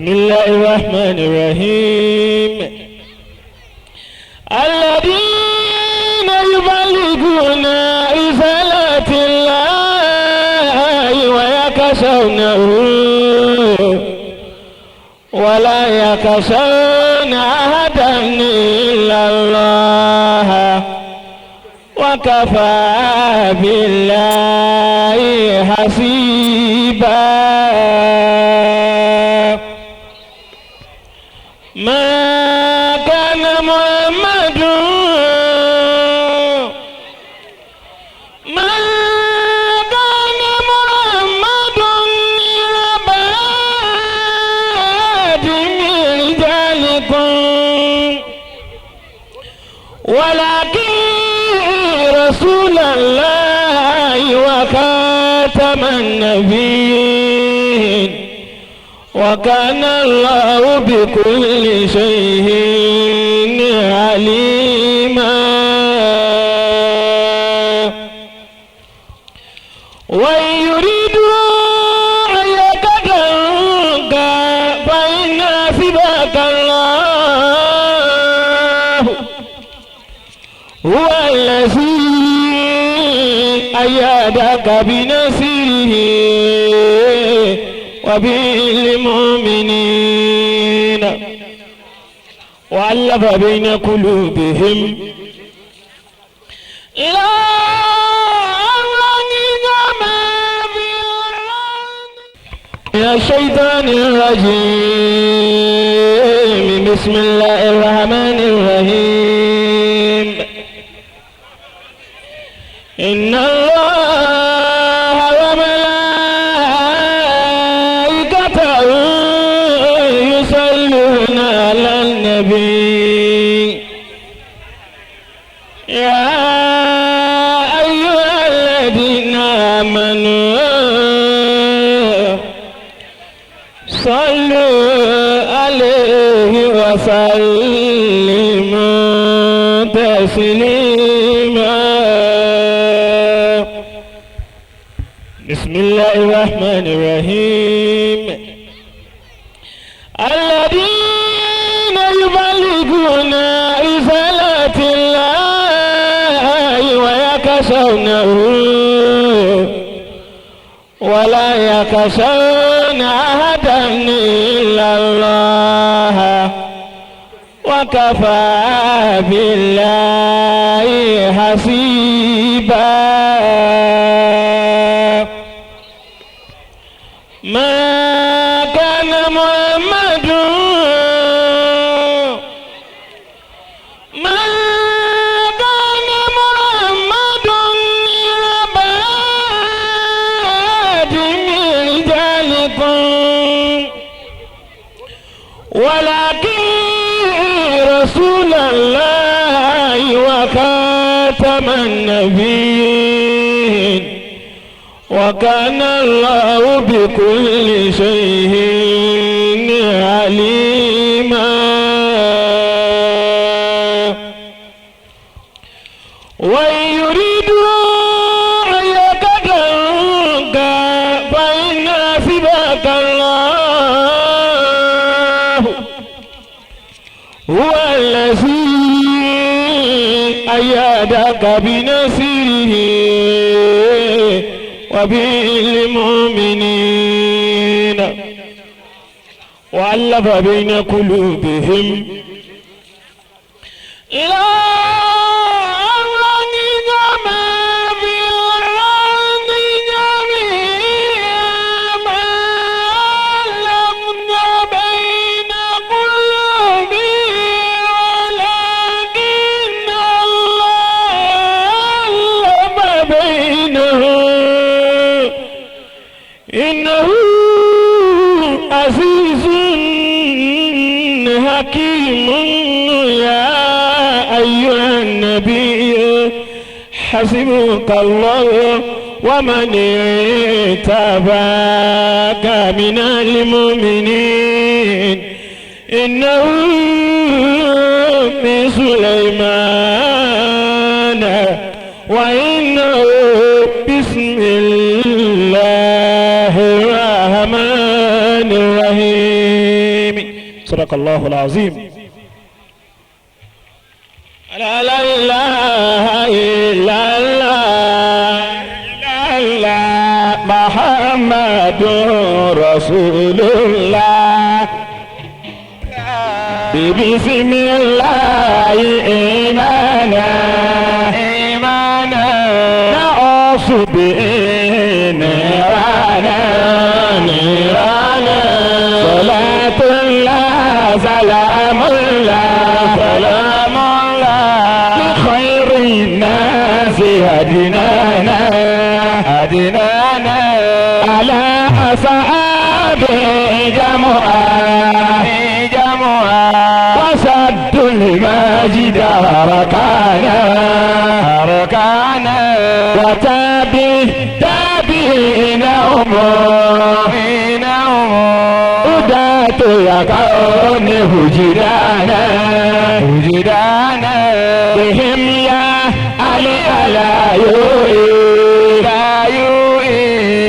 بسم الله الرحمن الرحيم. الذين يبلغون رسالات الله ويخشونه ولا يخشون أحدا إلا الله وكفى بالله حسيبا. ما كان محمد ما كان محمد أبا أحد من رجالكم ولكن رسول الله وخاتم النبيين وكان الله بكل شيء عليما. وإن يريدوا أن يكدوك فإن حسبك الله هو الذي أيدك بنصره وبالمؤمنين وألف بين قلوبهم لا من الشيطان الرجيم. بسم الله الرحمن الرحيم. إن الله وملائكته يصلون على النبي يا أيها الذين آمنوا صلوا عليه وسلموا تسليما. بسم الله الرحمن الرحيم. الذين يبلغون رسالات الله ويخشونه ولا يخشون أحدا إلا الله وكفى بالله حسيبا. ما كان محمد ما كان محمد أبا أحد من رجالكم ولكن رسول الله وخاتم النبيين وكان الله بكل شيء عليما. وإن يريدوا أن يكدوك فإن حسبك الله هو الذي أيدك بنصره وبالمؤمنين وألف بين قلوبهم لا ما في الأرض جميعا ما ألفنا بين قلوبهم ولكن الله ألف بينهم إنه عزيز حكيم. يا أيها النبي حسبك الله ومن اتبعك من المؤمنين إنه من سليمان وإنه بسم الله الرحمن الرحيم. صدق الله العظيم. لا إله إلا الله محمد رسول الله. بسم الله إيمانا إيمانا نعوذ به نيرانا نيرانا صلاة الله سلام الله سلام الله لخير الناس هدنانا هدنانا على أصحابه جمعا وسد المجد أركانا أركانا وتابع تابعينهم هداة الكون هجدانا هجدانا بهم يا علي لا يؤي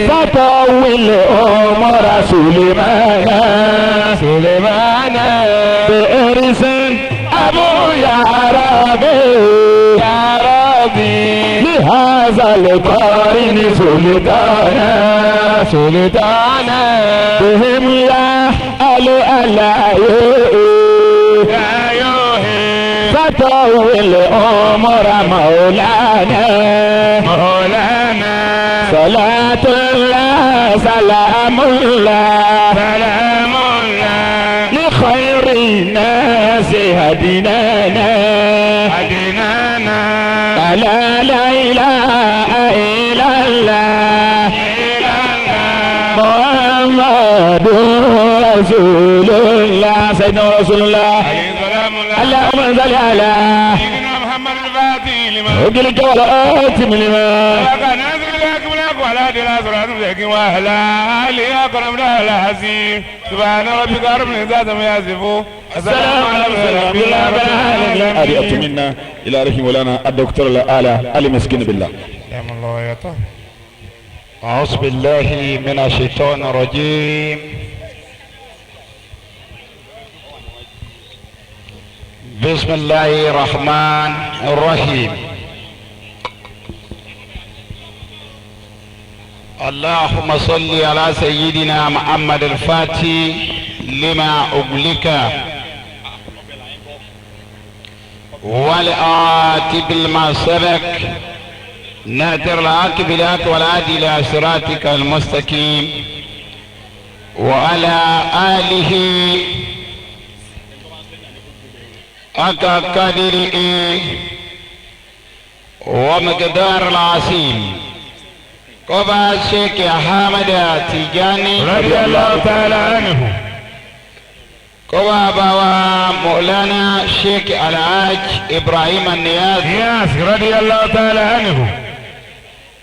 فطول عمر سليمان سليمان بإرث أبو يا ربي يا ربي لهذا القرن سلطانا سلطانا بهم يا علي لا يؤي فطول عمر مولانا مولانا صلاة الله سلام الله سلام الله لخير الناس هدنانا هدنانا لا لا إله إلا الله محمد رسول الله سيدنا رسول الله. اللهم صل على سيدنا محمد الفاتح لما أغلق والآتم لما ولا دلا سرعة لكن وأهلا أهلي أكرم لا العزيز. سبحان ربك رب العزة عما يصفون. السلام على المرسلين. أريت منا إلى رحم مولانا الدكتور الأعلى المسكين بالله. أعوذ بالله من الشيطان الرجيم. بسم الله الرحمن الرحيم. اللهم صل على سيدنا محمد الفاتح لما أغلق والآتي بما سبق ناظر الحق بالحق والهادي إلى صراطك المستقيم وعلى آله حق قدره ومقدار العظيم. كوبا الشيخ أحمد تيجاني رضي الله تعالى عنه. كوبا بابا مولانا الشيخ الحاج إبراهيم النياز رضي الله تعالى عنه.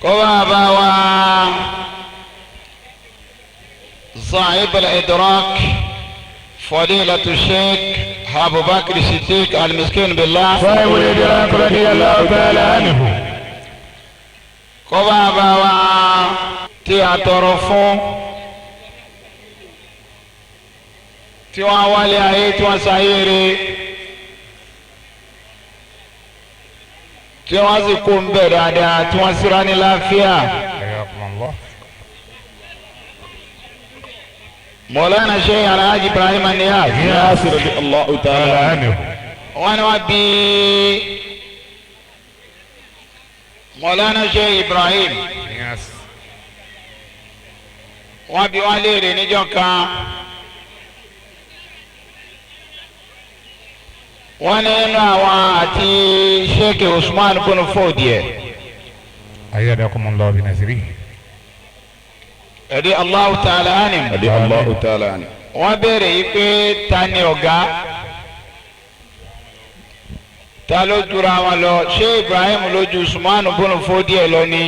كوبا بابا صاحب الإدراك فضيلة الشيخ أبو بكر الصديق المسكين بالله صاحب الإدراك رضي الله تعالى عنه. Kó bá bá wa tí a tọrọ fún tí wọ́n wálé ayé tí wọ́n sáyé re tí wọ́n sì kó ń bẹ̀ dáadáa tí wọ́n síra ní láfíà. Mọ̀lánà Sheikh Alhaji Ibrahim Niyaz radiyallahu ta'ala anhu. Wọ́n ní wọ́n bí Mọ̀lánà Sheikh Ibrahim wọ́n bí wọ́n léèrè níjọ́ kan. Wọ́n ní inú àwọn àti Sheikh Usman bunu Fodiye. Ayyadakumullahu bi nasrihi. Ẹ̀dí Allahu ta'ala anhu. Ẹ̀dí Allahu ta'ala anhu. Wọ́n béèrè yìí pé ta ni ọ̀gá? Ta ló jura wọn lọ? Ṣé Ibrahim ló ju Usman bunu Fodiye lọ ni?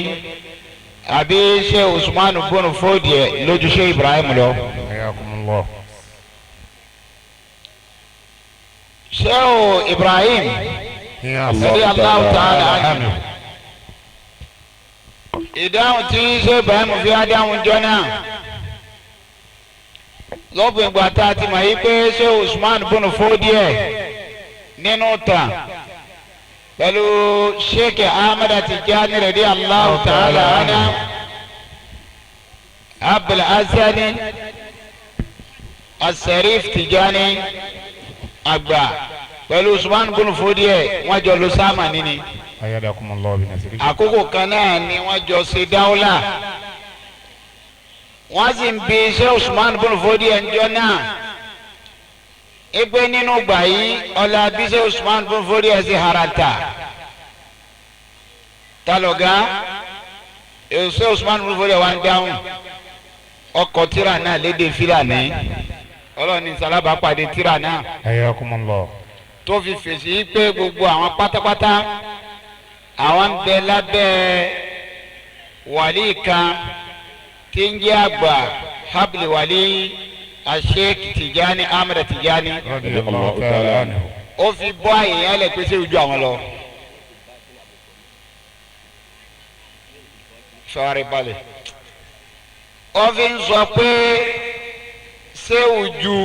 Àbí ṣé Usman bunu Fodiye ló ju ṣé Ibrahim lọ? Ayyadakumullahu. Ṣé o Ibrahim? Ẹ̀dí Allahu ta'ala anhu. Ìdáhùn tí ṣé Ibrahim fi adáhùn jọ náà. Lọ́pọ̀ ìgbà tá a ti mọ̀ yí pé ṣé Usman bùnú fódìẹ̀ nínú tàn pẹ̀lú Sheikh Ahmed Tijani radiyallahu ta'ala anhu Abul Hasani Asarif Tijani àgbà pẹ̀lú Usman bùnú fódìẹ̀ wọ́n jọ lọ sáàmà níní. Ayadakumullahu bi nasrihi. Àkókò kan náà ni wọ́n jọ ṣe dáwọ́là. Wọ́n sì ń bi ṣé Usman bùnú fódìẹ̀ ń jọ náà. Igbe nínú gbà yìí ọ̀la bí ṣé Usman bùnú fódìẹ̀ ṣe harata. Talọ̀gá ṣé Usman bùnú fódìẹ̀ wá ń dáhùn. Ọkọ̀ tíra náà lédè Fílàní. Ọlọ́ọ̀ni sálábà pàdé tíra náà. Ayakumullahu. Tó fi fèsì pé gbogbo àwọn pátápátá àwọn ń bẹ lábẹ́ wàlí kan tí ń jẹ́ àgbà habli wàlí Sheikh Tijani Ahmed Tijani. Radiyallahu ta'ala anhu. Ó fi bọ́ àyè yẹn lẹ̀ pèsè ojú àwọn lọ. Sọ̀rọ̀ balẹ̀. Ó fi ń sọ pé ṣé ojú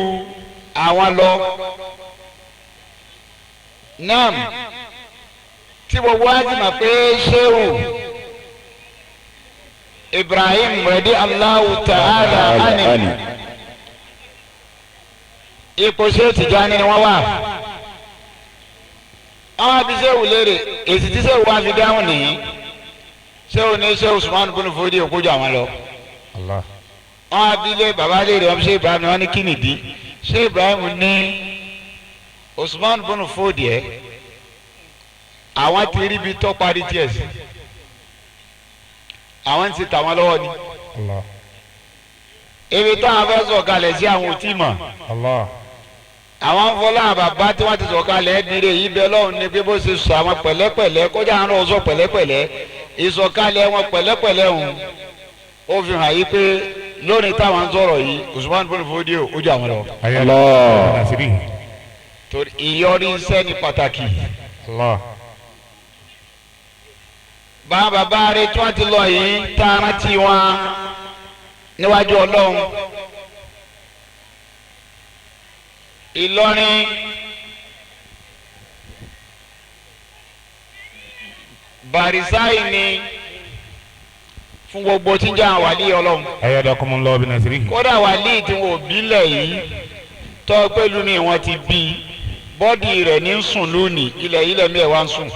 àwọn lọ. Naam, tí gbogbo wa ti mọ̀ pé Shehu Ibrahim radiyallahu ta'ala anhu ipò Shehu Tijani ni wọ́n wà. Àwọn àbí Shehu léèrè èsì tí Shehu wá fi dáhùn nìyí. Shehu ní Shehu Usman bùnú fòdí òkújọ àwọn lọ. Allah. Wọ́n á bí lé bàbá léèrè wọn Shehu Ibrahim ni wọ́n ní kí nìdí. Shehu Ibrahim ní Usman bùnú fòdí ẹ̀ àwọn ti rí ibi tó parí tiẹ̀ sí àwọn ń ti tà wọ́n lọ́wọ́ ni. Allah. Ibi táwọn fẹ́ sọ̀kalẹ̀ sí àwọn ò tí mọ̀. Allah. Àwọn ń fọlá bàbá tí wọ́n ti sọ̀kalẹ̀ ẹ̀dínrẹ́ yìí bẹ́ẹ̀ lọ́hùn ni pé bó ṣe sọ àwọn pẹ̀lẹ́pẹ̀lẹ́ kọjá àwọn náà sọ pẹ̀lẹ́pẹ̀lẹ́ ìsọ̀kalẹ̀ wọn pẹ̀lẹ́pẹ̀lẹ́ ọ̀hún ó fi hàn yí pé lónìí táwọn ń sọ̀rọ̀ yìí Usman bùnú fòdí ò ó jù àwọn lọ. Ayadakumullahu bi nasrihi. Torí ìyọrí iṣẹ́ ní pàtàkì. Allah. Bá bàbá rẹ tí wọ́n ti lọ yìí tá a rántí wọn níwájú Ọlọ́run. Ìlọrin Barisai ni fún gbogbo tí ń jẹ́ àwọn wàlíì Ọlọ́run. Ayadakumullahu bi nasrihi. Kódà wàlíì tí wọn ò bílẹ̀ yìí tọ́ pẹ̀lú ni wọ́n ti bí bọ́dì rẹ̀ ní sùn lónìí ilẹ̀ yìí lẹ́mí ẹ̀ wá ń sùn.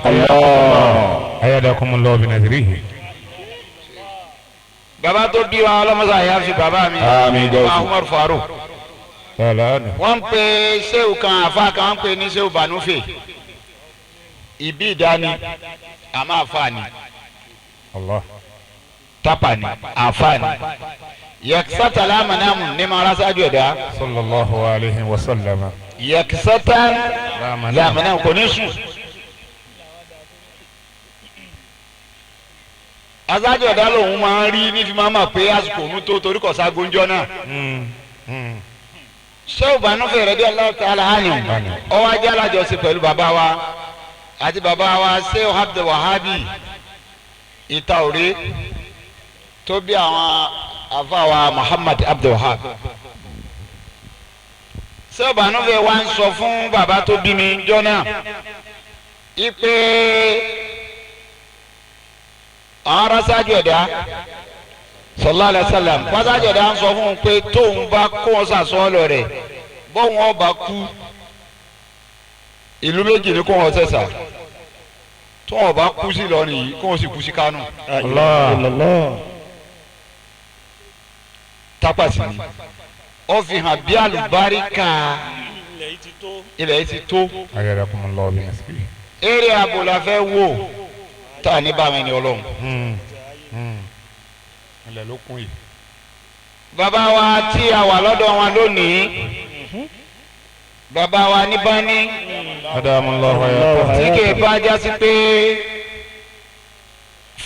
Ayadakumullahu bi nasrihi. Bàbá tó bí wa ọlọ́mọsá yà fi bàbá mi. Àmín jọ́sìn. Umar Faruk. Ta'ala anhu. Wọ́n ń pe Sehu kan àfa kan wọ́n ń pe ní Sehu Banufe. Ìbí ìdání àmọ́ àfa ni Allah. tápà ni àfa ni. Yẹ̀kísátà lámànámù ní ma arásájú ẹ̀dá. Sallallahu alayhi wa sallam. Yẹ̀kísátà lámànámù kò ní sùn. Asájú ẹ̀dá lòun máa ń rí ní fi máa mà pé àsìkò òun tó torí kò ságúnjọ́ náà. Sehu Banufe radiyallahu ta'ala anhu ọwọ́ ajé alájọsí pẹ̀lú bàbá wa àti bàbá wa Sehu Abdul Wahabi Ìtaòrè tó bí àwọn àfa wa Muhammad Abdul Wahab. Sehu Banufe wa ń sọ fún bàbá tó bí mi jọ́nà ipe àwọn arásájú ẹ̀dá sallallahu alaihi wasallam pásájú ẹ̀dá ń sọ fún un pé tóun bá kó wọn sàsọ́ọ̀lọ̀ rẹ̀ bóun ọba kú ìlú méjì ni kó wọn sẹ̀sà tóun ọba kú sí Ìlọrin yìí kó wọn sì kú sí Kánò. Allah. Tápà sí ni ó fi hàn bí àlùbáríkà ilẹ̀ yìí ti tó. Ayadakumullahu bi nasrihi. Eré abo la fẹ́ wò tá a ní bá mi ní Ọlọ́run. Ilẹ̀ ló kún yìí. Bàbá wa tí a wà lọ́dọ̀ wọn lónìí bàbá wa ní bání Adamallahu hayatahu. tí kì í bá jásí pé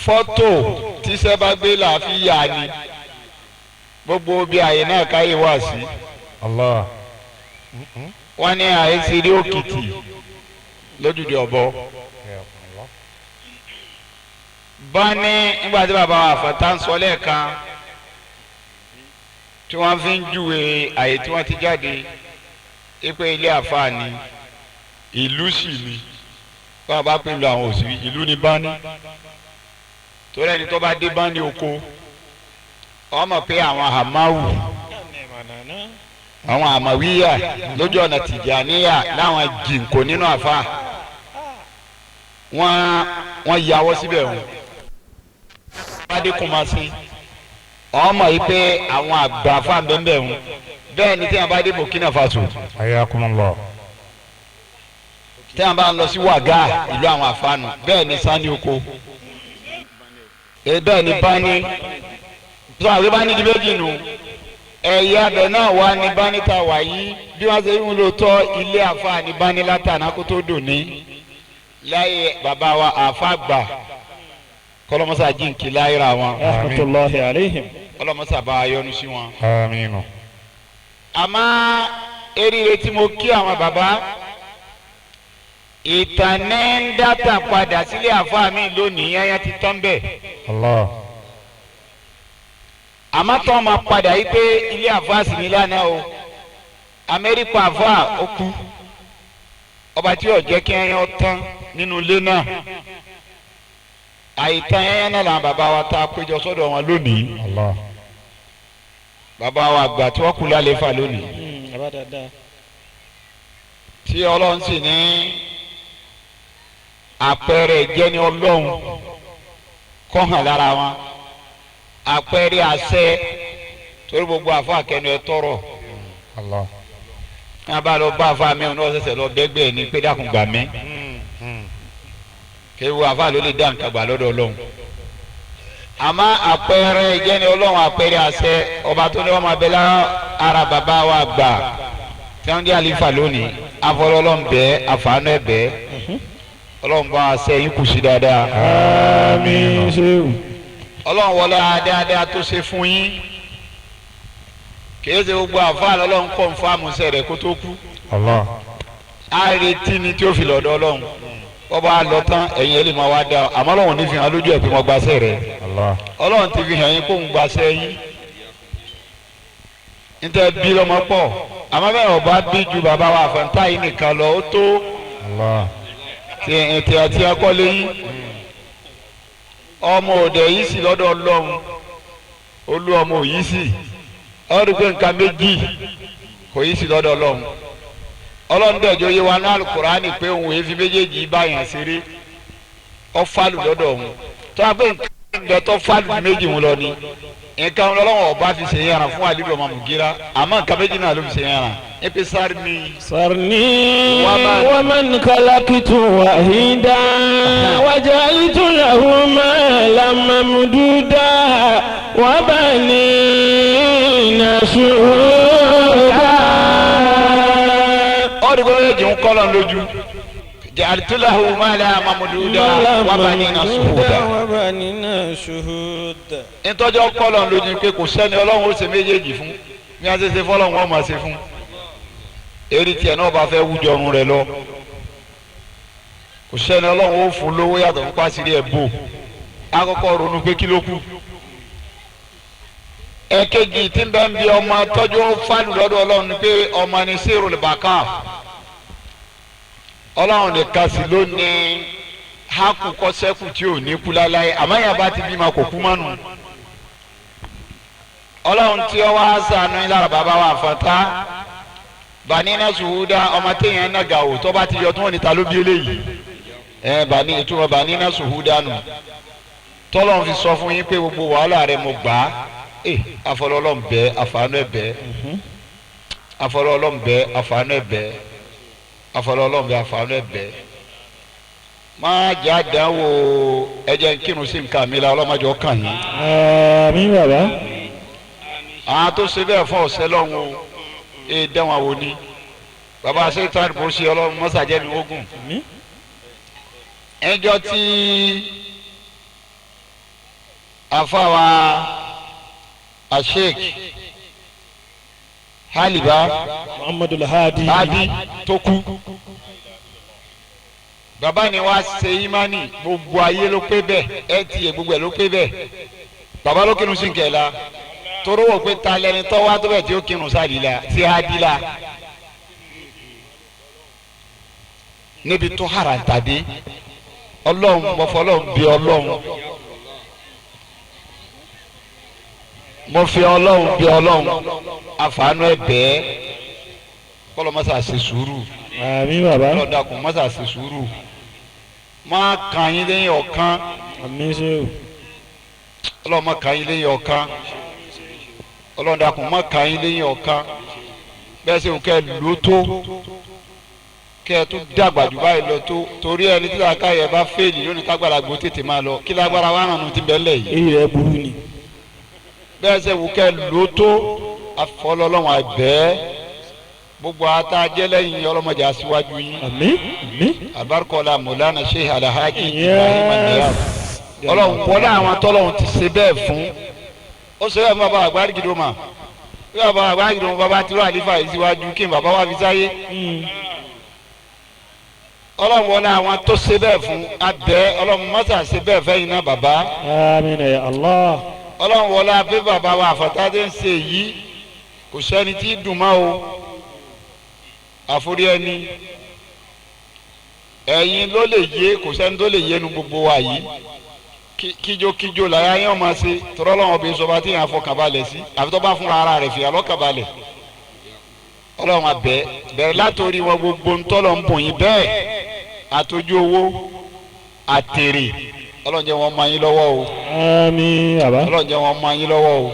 fọ́tò tíṣẹ́ bá gbé là fi yà ni gbogbo bí àyè náà káyé wá sí. Allah. Wọ́n ní àyè ti rí òkìtì lójúde ọ̀bọ. Bání nígbà tí bàbá wa àfàtà ń sọ lẹ́ẹ̀kan tí wọ́n fi ń júwe àyè tí wọ́n ti jáde ipe ilé àfáà ni ìlú sì ni wọ́n bá pè lu àwọn òsì ìlú ní bání torí ẹni tó bá dé bání oko wọ́n mọ̀ pé àwọn hamawu àwọn àmàwíyà lójú ọ̀nà tìjàníyà láwọn jìnkò nínú àfa wọ́n yàwọ́ síbẹ̀ wọn. Bádé Kumasi ọmọ yìí pé àwọn àgbà àfa bẹ́ẹ̀ wọn bẹ́ẹ̀ ni tí wọ́n bá dé Burkina Faso. Ayakumullah. Tí wọ́n bá lọ sí Wàgá ìlú àwọn àfáànù bẹ́ẹ̀ ni Sani Oko bẹ́ẹ̀ ni Bani sọ àwọn Bani di méjì nù ẹ̀yà abẹ náà wà ní Bani ta wà yìí bí wọ́n ṣe ń lò tọ́ ilé àfa ní Bani látàná kó tó dùn ní láyé bàbá wa àfa gbà kọlọmọsá jíǹkì láyéra wọn. Rahmatullahi alayhim. Kọlọmọsá bá a yọ́nú sí wọn. Àmín. Àmọ́ eré tí mo kí àwọn bàbá ìtànẹ́ ń dátà padà sílé àfa mi lónìí yányá ti tán bẹ́ẹ̀. Allah. Àmọ́ tó ma padà yìí pé ilé àfa sì ní lánàá o Amẹ́ríkà àfa ó kú ọba tí yóò jẹ́ kí ẹyán tán nínú ilé náà àìtàn ẹyán náà làwọn bàbá wa ta péjọ sọ́dọ̀ wọn lónìí. Allah. Bàbá wa àgbà tí wọ́n kú lálẹ́ fà lónìí. Tí Ọlọ́run sì ní àpẹẹrẹ ìjẹni Ọlọ́run kọ́ hàn lára wọn àpẹẹrẹ àṣẹ torí gbogbo àfọ àkẹnu ẹ tọrọ. Allah. Ní a bá lọ bá àfọ àmì ọ̀nà ọ̀sẹ̀sẹ̀ lọ bẹ́gbẹ́ ní pé dákun gbà mí. Kéwu àfọ àlọ́ lè dá nǹkan gbà lọ́dọ̀ Ọlọ́run. Àmọ́ àpẹẹrẹ ìjẹni Ọlọ́run àpẹẹrẹ àṣẹ ọba tó ní wọn máa bẹ lára ara bàbá wa gbà tí wọ́n dé àlífà lónìí afọlọ́ Ọlọ́run bẹ́ẹ̀ àfààní ẹ̀ bẹ́ẹ̀ Ọlọ́run bá àṣẹ yín kù sí dáadáa. Àmín. Ọlọ́run wọlé dáadáa tó ṣe fún yín kìí ṣe gbogbo àfáà lọ́lọ́run kọ́ nfààmù sẹ̀rẹ̀ kó tó kú. Allah. A retí ni tí ó fi lọ́dọ̀ Ọlọ́run wọ́n bá lọ tán ẹ̀yin ẹ̀ lè máa wá dá ọ àmọ́ Ọlọ́run ní fi hàn lójú ẹ̀ pé mo gbaṣẹ́ rẹ̀. Allah. Ọlọ́run ti fi hàn yín kó ń gbaṣẹ́ yín. Níta bí lọ́mọ pọ̀ àmọ́ bẹ́ẹ̀ ọba bí ju bàbá wa àfọ̀ntá yìí nìkan lọ ó tó Allah. tí tí ẹ kọ́ léyìn. Ọmọ òde yìí sì lọ́dọ̀ Ọlọ́run olú ọmọ yìí sì ọdún pé nǹkan méjì kò yìí sì lọ́dọ̀ Ọlọ́run. Ọlọ́run dẹ̀jọ́ yé wa ní Al-Kùránì pé òun èéfi méjèèjì báyàn ṣeré ọ fálù lọ́dọ̀ òun tó a pé nǹkan bẹ tó fálù méjì òun lọ ni nǹkan Ọlọ́run ọba fi ṣe yàrá fún Aliyu ọmọ Mugira àmọ́ nǹkan méjì náà ló fi ṣe yàrá epe sáré ni. Sarni waman khalaqtu wahida waja'altu lahu malan mamduda wa banina shuhuda. Ọdún kò méjì ń kọ́ lọ́n lójú. Ja'altu lahu malan mamduda wa banina shuhuda. Wa banina shuhuda. Ntọ́jọ́ kọ́ lọ́n lójú pé kò sẹ́ni Ọlọ́run ó ṣe méjèèjì fún bí wọ́n ṣe ṣe fọ́lọ́run wọ́n máa ṣe fún. Eri tiẹ̀ náà bá fẹ́ wújọ ọrùn rẹ̀ lọ. Kò sẹ́ni Ọlọ́run ó fún lówó yàtọ̀ fún pàṣírí ẹ̀ bò. Akọ́kọ́ ronú pé kí ló kù. Ẹ̀kejì tí ń bẹ ń bi ọmọ tọ́jú fálù lọ́dọ̀ Ọlọ́run ni pé ọmọ ni sírù lè bàkà. Ọlọ́run nìkan sì ló ní hákù kọ́sẹ́kù tí ò ní kú láláyé àmọ́ yàrá bá ti bímọ kò kú mọ́nu. Ọlọ́run tí ó wá ṣàánú yín lára bàbá wa àfọ̀tá bani náà sùhúdà ọmọ téèyàn náà gà ó tó bá ti yọ tí wọ́n ní ta ló bí eléyìí ẹ bani ìtumọ̀ bani náà sùhúdà nù tọ́lọ́run fi sọ fún yín pé gbogbo wàhálà rẹ mo gbà á ẹ afọlọ́lọ́n bẹ́ àfààní ẹ bẹ́ afọlọ́lọ́n bẹ́ àfààní ẹ bẹ́ afọlọ́lọ́n bẹ́ àfààní ẹ bẹ́ má jẹ́ àdánwò ẹ jẹ́ n kírun sí nǹkan mi la ọlọ́mọdé ọkàn yín. Àmín bàbá. Àwọn tó ṣe bẹ́ẹ̀ fún ọ̀sẹ̀ lọ́hùn o ee dẹ́wọ̀n àwọn ni baba sèkítàrì bó ṣe ọlọ́run mọ́sàjẹ́ mi ogun. Ẹjọ́ tí àfàwà asheik Haliba Muhammadu Hadi Hadi tó kú baba ni wàá ṣe imani gbogbo ayé ló pé bẹ́ẹ̀ ẹ tiẹ̀ gbogbo ẹ̀ ló pé bẹ́ẹ̀ baba ló kinu sí nkẹ́ la Toró wò pé ta lẹni tọ́ wá tó bẹ̀ tí ó kírun sáàdì la sí adi la níbi tó harantadé. Ọlọ́run mo fọ Ọlọ́run bí Ọlọ́run, mo fi Ọlọ́run bí Ọlọ́run, àfààní ẹ bẹ́ẹ̀ kọ́lọ́ mọ́sá ṣe sùúrù. Àmín bàbá. Ọlọ́run dákun mọ́sá ṣe sùúrù, má kàn yín lẹ́yìn ọ̀kan. Àmín ṣe o. Ọlọ́run má kàn yín lẹ́yìn ọ̀kan. Ọlọ́run dákun má kàn yín lẹ́yìn ọ̀kan. Bẹ́ẹ̀ sì kẹ́ ló tó kẹ́ ẹ tún dàgbà jù báyìí lọ tó, torí ẹni tí làákà yẹ bá fèèlì lónìí kágbára gbó tètè máa lọ kí lágbára wà nánú ti bẹ́ẹ̀ lẹ̀ yìí. Èyí rẹ̀ burú ni. Bẹ́ẹ̀ sì kẹ́ ló tó afọlọ́lọ́wọ́n àbẹ́ gbogbo ata jẹ́lẹ́yìn ọlọ́mọdé aṣíwájú yín. Àmín àmín. Abarikọ́lá Mọ̀lánà Sheikh Alhaji Ibrahim Niyas. Ọlọ́run wọlé àwọn tọ́lọ́run ti ṣe bẹ́ẹ̀ fún. Ó ṣe bẹ́ẹ̀ fún bàbá àgbárí gidi ma. Bí bàbá àgbárí gidi ma bàbá tìrọ àlífà yìí síwájú kí n bàbá wa fi sáyé. Ọlọ́run wọlé àwọn tó ṣe bẹ́ẹ̀ fún abẹ́ Ọlọ́run mọ́sà ṣe bẹ́ẹ̀ fẹ́yìn náà bàbá. Àmín ya Allah. Ọlọ́run wọlé abẹ́ bàbá wa àfọ̀tá ń ṣe yìí kò sẹ́ni tí dùn mọ́ o àforí ẹni ẹ̀yin ló lè yé, kò sẹ́ni tó lè yé nu gbogbo wa yìí. Kíjókíjó làyà yẹn ọmọ ṣe tọrọ lọ́wọ́ bí sọba tí yẹn afọkànbalẹ̀ sí àfi tó bá fúnra ara rẹ̀ fìyà lọ́kànbalẹ̀. Ọlọ́run abẹ́ bẹ̀rẹ̀ látòrí wọn gbogbo ńtọ́lọ̀ ń bùn yín bẹ́ẹ̀ àtọ́jú owó àtèrè. Ọlọ́run jẹ́ wọn mọ yín lọ́wọ́ o. Àmín bàbá. Ọlọ́run jẹ́ wọn mọ yín lọ́wọ́ o.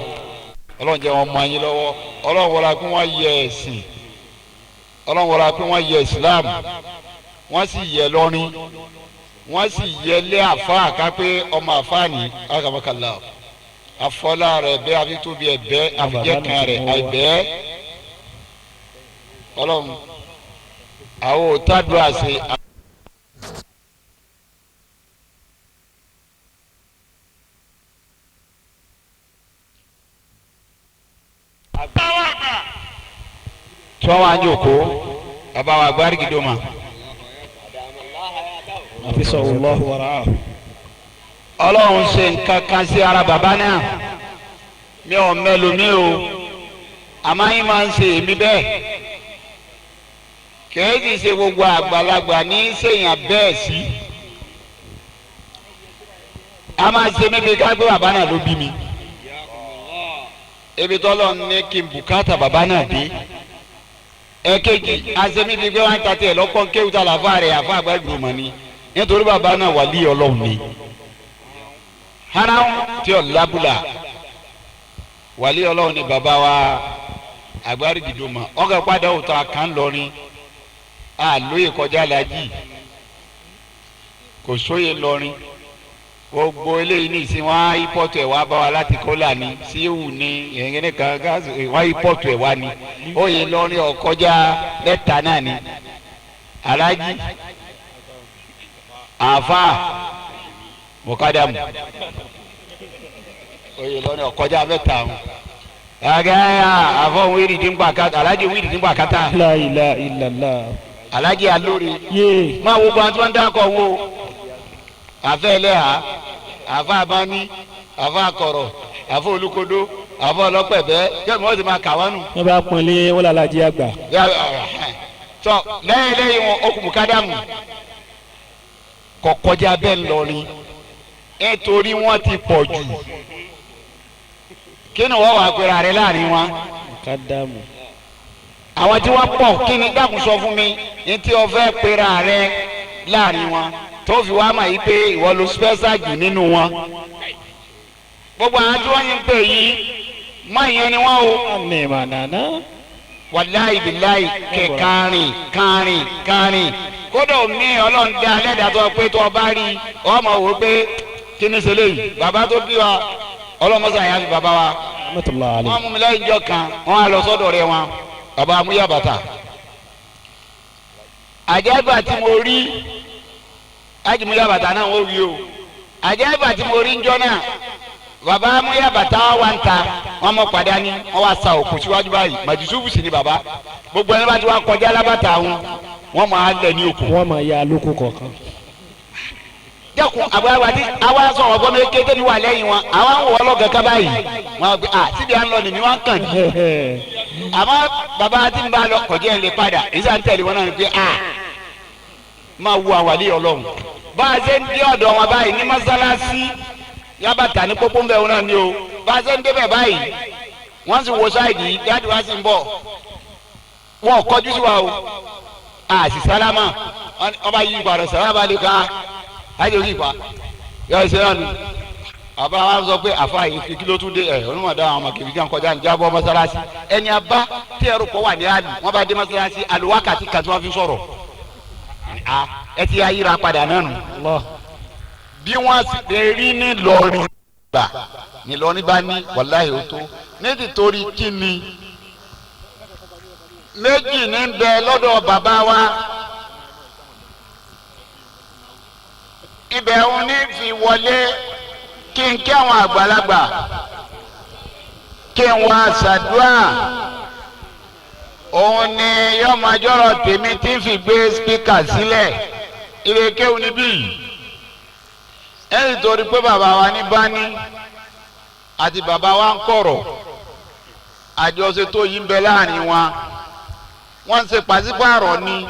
Ọlọ́run jẹ́ wọn mọ yín lọ́wọ́. Ọlọ́run wọlá pé wọ́n yẹ ẹ̀sìn, Ọlọ́run wọlá pé wọ́n yẹ Islam, wọ́n sì yẹ lọ́rin, wọ́n sì yẹ lé àfáà ká pé ọmọ àfáà ní àkàbàkàlà àfọlá rẹ̀ bẹ́ẹ̀ àfitóbi ẹ̀ bẹ́ẹ̀ àfijẹ́ kan rẹ̀ àìbẹ́ẹ́. Ọlọ́run àwọn òtádùá ṣe. Tí wọ́n wá ń jòkó bàbá wa agbárí gidoma. Hafizahullahu wa ra'ahu. Ọlọ́run ṣe nǹkan kan sí ara bàbá náà, mi ò mẹ́lòmí o, àmọ́ yín máa ń ṣe èmi bẹ́ẹ̀. Kìí sì ṣe gbogbo àgbàlagbà ní í ṣèyàn bẹ́ẹ̀ sí. A máa ṣe mí bí ká gbé bàbá náà ló bí mi. Ebi tọ́lọ̀ ní kí n bùkátà bàbá náà dé. Ẹ̀kejì asẹ́mi bíi pé wọ́n ta tiẹ̀ lọ́kọ́ kéwùtà làfà rẹ̀ àfà àgbàgbọ̀mọ̀ ni nítorí bàbá náà wàlí Ọlọ́run ni. Hánà tí ò lábùlà wàlí Ọlọ́run ni bàbá wa àgbárígìdòmọ̀ ọkọ̀ padà òótọ́ àkàn lọ́rin àlóye kọjá làjì kò sóye lọ́rin gbogbo eléyìí ní ìsìn wọn á ìpọ́tù ẹ̀ wá bá wa láti kólà ní síwù ní ẹ̀yìn kan gáàsì wọn á ìpọ́tù ẹ̀ wá ní oyè lọ́rin ọ̀kọjá lẹ́tà náà ní alájí àáfà mọ̀kádàmù oyè lọ́rin ọ̀kọjá mẹ́ta wọn. àgẹ́ àfọ̀ wíìrì dín gbà kátà alájí wíìrì dín gbà kátà. La ilaha illallah. Alájí alóore. Yé. Máa wo gbọ́n tí wọ́n ń dákọ̀ wo àfẹ́ ẹlẹ́hà àfẹ́ abání àfẹ́ akọ̀rọ̀ àfẹ́ olúkodó àfẹ́ ọlọ́pẹ̀bẹ́ kí wọ́n ti máa kà wọ́n nù. Wọ́n bá pọ́nlé wọ́n lálàjì àgbà. Tọ́ lẹ́yìn lẹ́yìn wọn okùn kádàmù kọ̀kọ́jà bẹ́ẹ̀ lọ́rin nítorí wọ́n ti pọ̀ jù kí ni wọ́n wà pera rẹ láàrin wọn. Kádàmù. Àwọn tí wọ́n pọ̀ kí ni dákun sọ fún mi ní tí wọ́n fẹ́ pera rẹ láàrin wọn tó fi wá mà yí pé ìwọ ló special jù nínú wọn. Gbogbo àwọn tí wọ́n yín pè yìí má ìyẹn ni wọ́n o. Àmì mànàná. Wàláyì bíláyì kẹ kárìn kárìn kárìn kódà mi Ọlọ́run dá alẹ́dàá tó pé tó o bá rí ọmọ wò pé kí ni ṣe léyìí bàbá tó bí wa ọlọ́mọsá yà fi bàbá wa. Rahmatullahi alayhi. Wọ́n mú mi lẹ́yìn jọ kan wọ́n á lọ sọ́dọ̀ rẹ̀ wọn bàbá amúyàbàtà. Àjẹ́gbà tí mo rí ajimuya bàtà náà wọ́n wí o àjẹ́bà tí mo rí njọ́ náà bàbá amúyá bàtà wà ń ta wọ́n mọ̀ padà ní wọ́n wá sa òkú síwájú báyìí màjúsùfù sì ni bàbá gbogbo ẹni bá ti wá kọjá lábàtà wọn wọ́n máa lẹ̀ ní òkú. Wọ́n máa ya lóko kọ̀ọ̀kan. Dákun àgbàlagbà tí àwa sọ̀rọ̀ gbọ́n mi kété mi wà lẹ́yìn wọn àwa ń wọ̀ ọlọ́gàn ká báyìí wọn á gbé à síbi à ń lọ nìmi wọn kàn ní. Àmọ́ bàbá tí ń bá lọ kọjá ẹ̀ lè padà èyí à ń tẹ̀lé wọn náà ni pé à máa wo àwàlẹ́ Ọlọ́run. Bá a ṣe ń dé ọ̀dọ̀ wọn báyìí ní mọ́sálásí yábàtà ní pópó ń bẹ̀ wọn náà ni o. Bá a ṣe ń débẹ̀ báyìí wọ́n sì wo sáìdì dáàdì wá sí ń bọ̀ wọn ò kọjú sí wa o. Àti sálámà ọba yìí ìpàdé sálámà lè ka ayé òsì pa yọ ẹsẹ náà ni bàbá wa sọ pé àfa yìí kí ló tún dé ẹ onímọ̀ dá àwọn ọmọ kìbìtì àwọn kọjá níjà bọ́ mọ́sálásí ẹni abá tí ẹrù kọ́ wà ní àlù wọ́n bá dé mọ́sálásí àlù wákàtí kan tí wọ́n fi sọ̀rọ̀ ẹ ti ayíra padà náà nù. Bí wọ́n sì lè rí ní lọ́ọ̀rì gbà ní lọ́ọ̀rì bá ní wàláhì ó tó ní tìtorí kí ni méjì ní bẹ lọ́dọ̀ bàbá wa. Ibẹ̀ ń ní fi wọlé kí n kí àwọn àgbàlagbà kí n wá ṣàdúrà òun ni yọmọjọ́rọ̀ tèmi tí ń fi gbé spíkà sílẹ̀ ìrèkéwù níbí ẹ̀yìn torí pé bàbá wa ní bání àti bàbá wa ń kọ̀rọ̀ àjọṣe tó yí ń bẹ láàrin wa wọ́n ń ṣe pàṣípààrọ̀ ni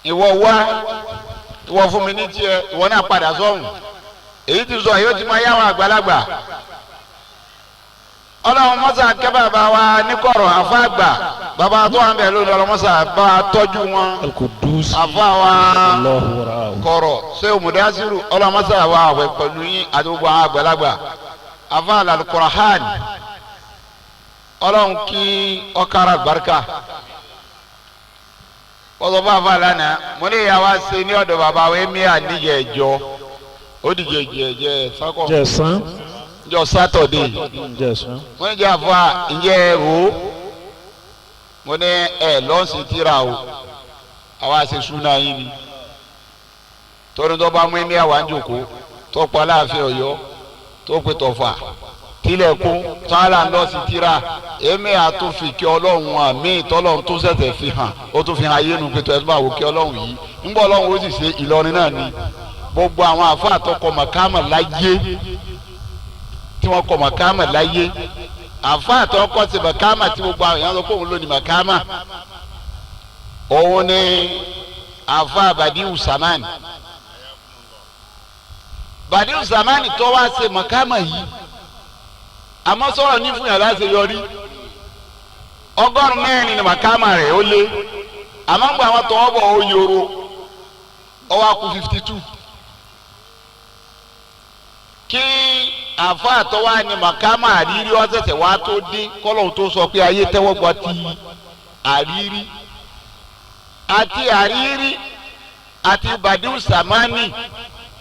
ìwọ wá ìwọ fún mi ní tiẹ̀ ìwọ náà padà sọ́hùn èyí ti sọ èyí ó ti máa yáwọn àgbàlagbà ọlọ́run mọ́sá kẹ́ bàbá wa níkọ̀rọ̀ àfa àgbà bàbá tó wà ń bẹ̀ lónìí ọlọ́run mọ́sá bá a tọ́jú wọn àfa wa kọ̀rọ̀ ṣé òmùdásírù ọlọ́run mọ́sá wa àwẹ̀ pẹ̀lú yín àti gbogbo àwọn àgbàlagbà àfa àlàlùkọ̀rọ̀hán ọlọ́run kí ọkàrà barika wọ́n bá fa lánàá mo ní ìyá wa ṣe ní ọ̀dọ̀ bàbá wa ẹ̀mí àníyẹ̀ ẹ̀jọ́ ó dìje jẹ sákọ̀ jẹ̀sán jọ sátọ̀dé jẹ̀sán mo ní jẹ́ àfa ǹjẹ́ ẹ rò ó mo ní ẹ lọ́ọ̀sì tíra o àwa ṣe súná yín ni torí tó bá mú ẹ̀mí àwa ń jòkó tó pa Aláàfin Ọ̀yọ́ tó pe Tọ̀fà tilẹ̀kùn tọ́lá ń lọ sí tíra èmi àtúnfi kí ọlọ́run àmì ìtọ́lọ́run tó ṣẹ̀ṣẹ̀ fi hàn ó tún fi hàn ayé nu pé tó ẹ tó bá wò kí ọlọ́run yìí ńgbọ́ ọlọ́run ó sì ṣe Ìlọrin náà ni gbogbo àwọn àfáà tó kọ màkàmà láyé tí wọ́n kọ màkàmà láyé àfáà tó kọ sí màkàmà tí gbogbo àwọn èèyàn sọ pé òun ló ní màkàmà òun ni àfáà Badiu Samani Badiu Samani tó wá ṣe màkàmà yìí àmọ́ sọ̀rọ̀ ní fún yàrá ṣe yọrí 104 ni màkàmà rẹ̀ ó lé àmọ́ ń gba àwọn tọwọ́ bọ̀ ó yòrò ọwọ́ akú 52 kí àfa àtọwá ni màkàmà àrírí ọ̀sẹ̀sẹ̀ wá tó dé kọ́lọ́hún tó sọ pé ayé tẹ́wọ́ gba ti àrírí àti àrírí àti Badiu Samani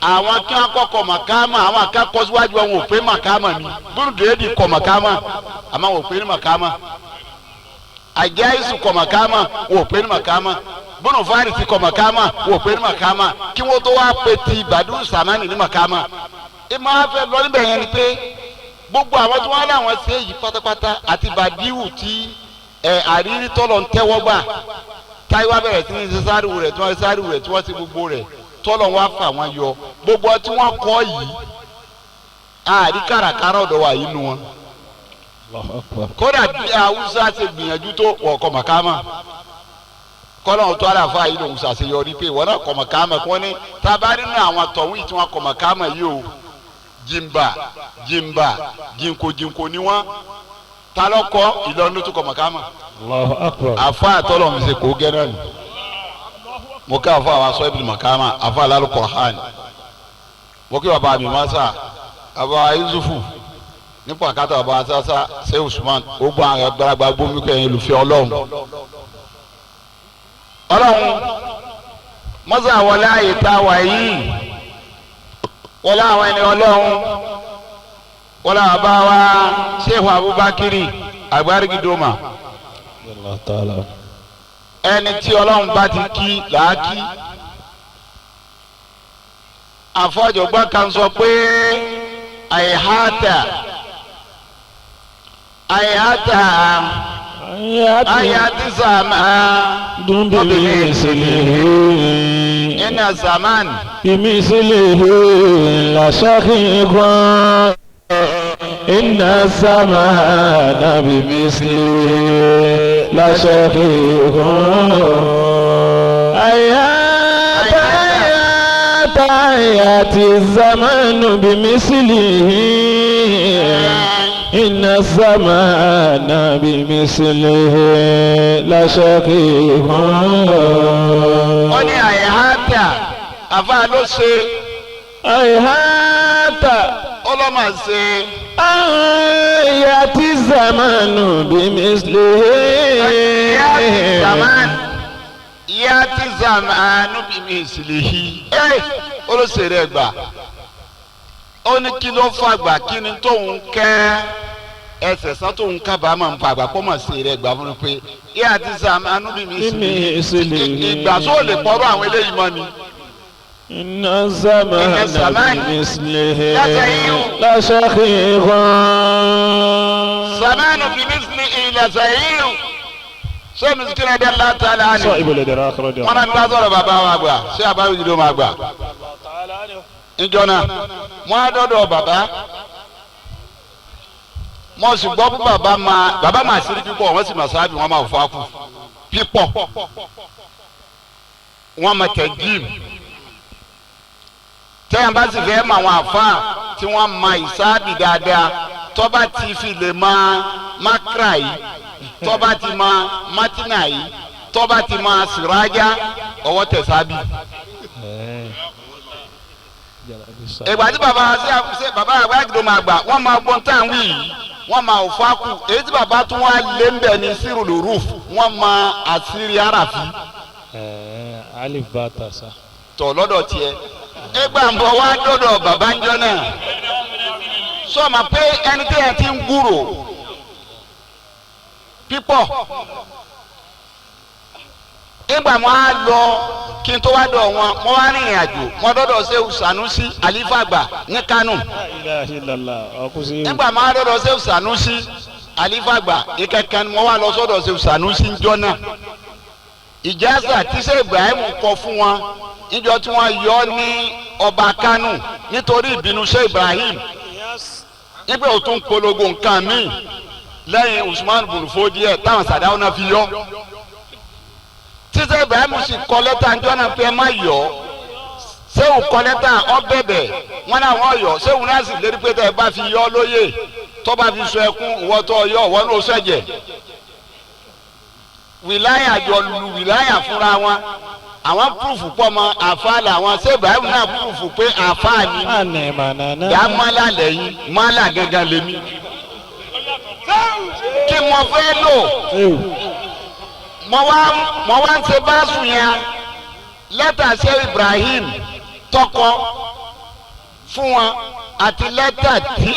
àwọn kí wọn kọ́kọ́ màkàmà àwọn akẹ́kọ̀ọ́ síwájú wọn ò pé màkàmà ni búrúdìrẹ́dì kọ màkàmà àmọ́ wọn ò pé ní màkàmà àjáìsù kọ màkàmà wọn ò pé ní màkàmà bùnúfàrìsì kọ màkàmà wọn ò pé ní màkàmà kí wọn tó wá pé ti Badiu Samani ní màkàmà ẹ máa fẹ́ lọ níbẹ̀ yẹn ni pé gbogbo àwọn tí wọ́n láwọn ṣe yìí pátápátá àti Badiu tí ẹ àrírí tọ́lọ̀ ń tẹ́wọ́ gbà táyé wá bẹ̀rẹ̀ sí ní ṣe sáríwò rẹ̀ tí wọ́n ṣe sáríwò rẹ̀ tí wọ́n ṣe gbogbo rẹ̀ tọ́lọ̀ wá fà wọ́n yọ gbogbo tí wọ́n kọ́ yìí àrí kàràkàrà ọ̀dọ̀ wa yìí nu wọn. Kódà bí Haúsá ṣe gbìyànjú tó wọ̀ kọ́ màkàmà kọ́lọ́hún tó àlàáfà yìí lòun ṣàṣeyọrí pé ìwọ náà kọ́ màkàmà kí wọ́n ní tábà nínú àwọn tọ̀hún yìí tí wọ́n kọ́ màkàmà yìí o jìnbà jìnbà jìnkò jìnkò ni wọ́n ta ló kọ́ Ìlọrin ló tún kọ́ màkàmà. Allahu Akbar. Àfa àtọ́lọ̀ mi ṣe kó gẹ́rẹ́ ni mo kí àfa àwọn aṣọ ibùdó màkàmà àfa alálùkọ̀hán mo kí bàbá mi masa bàbá Yusufu nípa àkàtà bàbá sasa ṣe Usman ó gbọ́ àwọn àgbàlagbà gbómi kẹ́yìn olùfẹ́ Ọlọ́run Ọlọ́run mọ́sá wọlé àyè tá a wà yìí wọlé àwọn ẹni Ọlọ́run wọlé àbá wa Sheikh Abubakar Agbarigidoma Allah ta'ala. ẹni tí Ọlọ́run bá ti kí làá kí àfọ̀jọ̀gbọ́n kan sọ pé àìhátà àìhátà àyàtì sàmà Dundun ìsìlẹ̀. Inna zaman. بمثله لشقيق إن الزمان بمثله لشقيق آيات آيات آيات الزمان بمثله إن الزمان بمثله لشقيق Ó ní àyàhátà àfa ló ṣe آيات ọlọ́mà ṣe آيات الزمان بمثله zaman yàtí zamanu bímísìlìhì ẹ olóṣèré ẹgbà ó ní kí ló fàgbà kí ni tóun kẹ́ ẹsẹ̀ sán tóun kábàámọ̀ ń fàgbà kó mọ̀ sí rẹ̀ gbà fún mi pé yàtí zamanu bímísìlìhì ìgbà tó lè pọ̀rọ̀ àwọn eléyìí mọ́ ni. إن الزمان إن الزمان بمثله لشقيق. لشقيق zamanu bímísìlìhì lẹ́sẹ̀ ṣé misikina dẹ́ látàlá ni. صائب الإدراك رضي wọn náà الله ní bá sọ̀rọ̀ bàbá wa gbà ṣé àbáyé òjìdó máa gbà níjọ náà wọn á dọ́dọ̀ bàbá wọn sì gbọ́ pé bàbá máa bàbá máa sírí pípọ̀ wọ́n sì máa sáábì wọ́n máa fọ́ akú pípọ̀ wọ́n máa tẹ̀ jíìmù tẹ́yìn bá sì fẹ́ mọ àwọn àfáà tí wọ́n máa ìsáábì dáadáa tọ́ba ti fi lè máa mákàrà yìí tọ́ba ti máa mátínà yìí tọ́ba ti máa sìrájà ọwọ́ tẹ̀ sábì. Ìgbà tí bàbá ṣe bàbá àgbà àgbà máa gbà wọ́n máa gbọ́n tá à ń wí yìí wọ́n máa òfò àkù èyí tí bàbá tún wá lé ń bẹ̀ ní sírùlù rúf wọ́n máa àṣírí àràfí alif bá ta sa. tọ̀ lọ́dọ̀ tiẹ̀. Ìgbà ń bọ̀ wá dọ̀dọ̀ bàbá ń jọ náà sọ ma pé ẹni tí ẹ ti ń gúrò pípọ̀ ìgbà mo á lọ kí n tó wá dọ̀ wọn mo wá rìnrìn àjò mo dọ́dọ̀ Ṣéhù Sànúsí àlífà àgbà ní Kánò ilaha illallah ọkùnrin. nígbà mo á dọ́dọ̀ Ṣéhù Sànúsí àlífà àgbà ìkẹkẹ ni mo wá lọ sọ́dọ̀ Ṣéhù Sànúsí ńjọ́ náà ìjásà tí Ṣéhù Ibrahim kọ fún wọn níjọ́ tí wọ́n yọ ní ọba Kánò nítorí ìbínú Ṣéhù Ibrahim nígbà ó tún polongo nǹkan míì lẹ́yìn Usman bulufodiẹ táwọn sàdáwọn náà fi yọ títẹ Ibrahim sì kọ lẹ́tà njọ́ náà pé ẹ má yọ sẹ́wù kọ lẹ́tà ọ bẹ̀bẹ̀ wọn náà wọ́n yọ sẹ́wù náà sì lérí pé tẹ́ ẹ bá fi yọ lóye tó bá fi sọ ẹkún ìwọ tó yọ ìwọ náà ó sẹ̀jẹ̀ wìláyà jọ lu wìláyà fúnra wọn àwọn púrùfù pọ̀ mọ́ àfa làwọn sẹ́ Ibrahim náà púrùfù pé àfa ni àná mànàná. dá mọ́lá lẹ́yìn mọ́lá gangan lèmi kí mo fẹ́ lò mo wá ń ṣe báṣu yẹn lẹ́tà ṣe Ibrahim tọkọ fún wọn àti lẹ́tà tí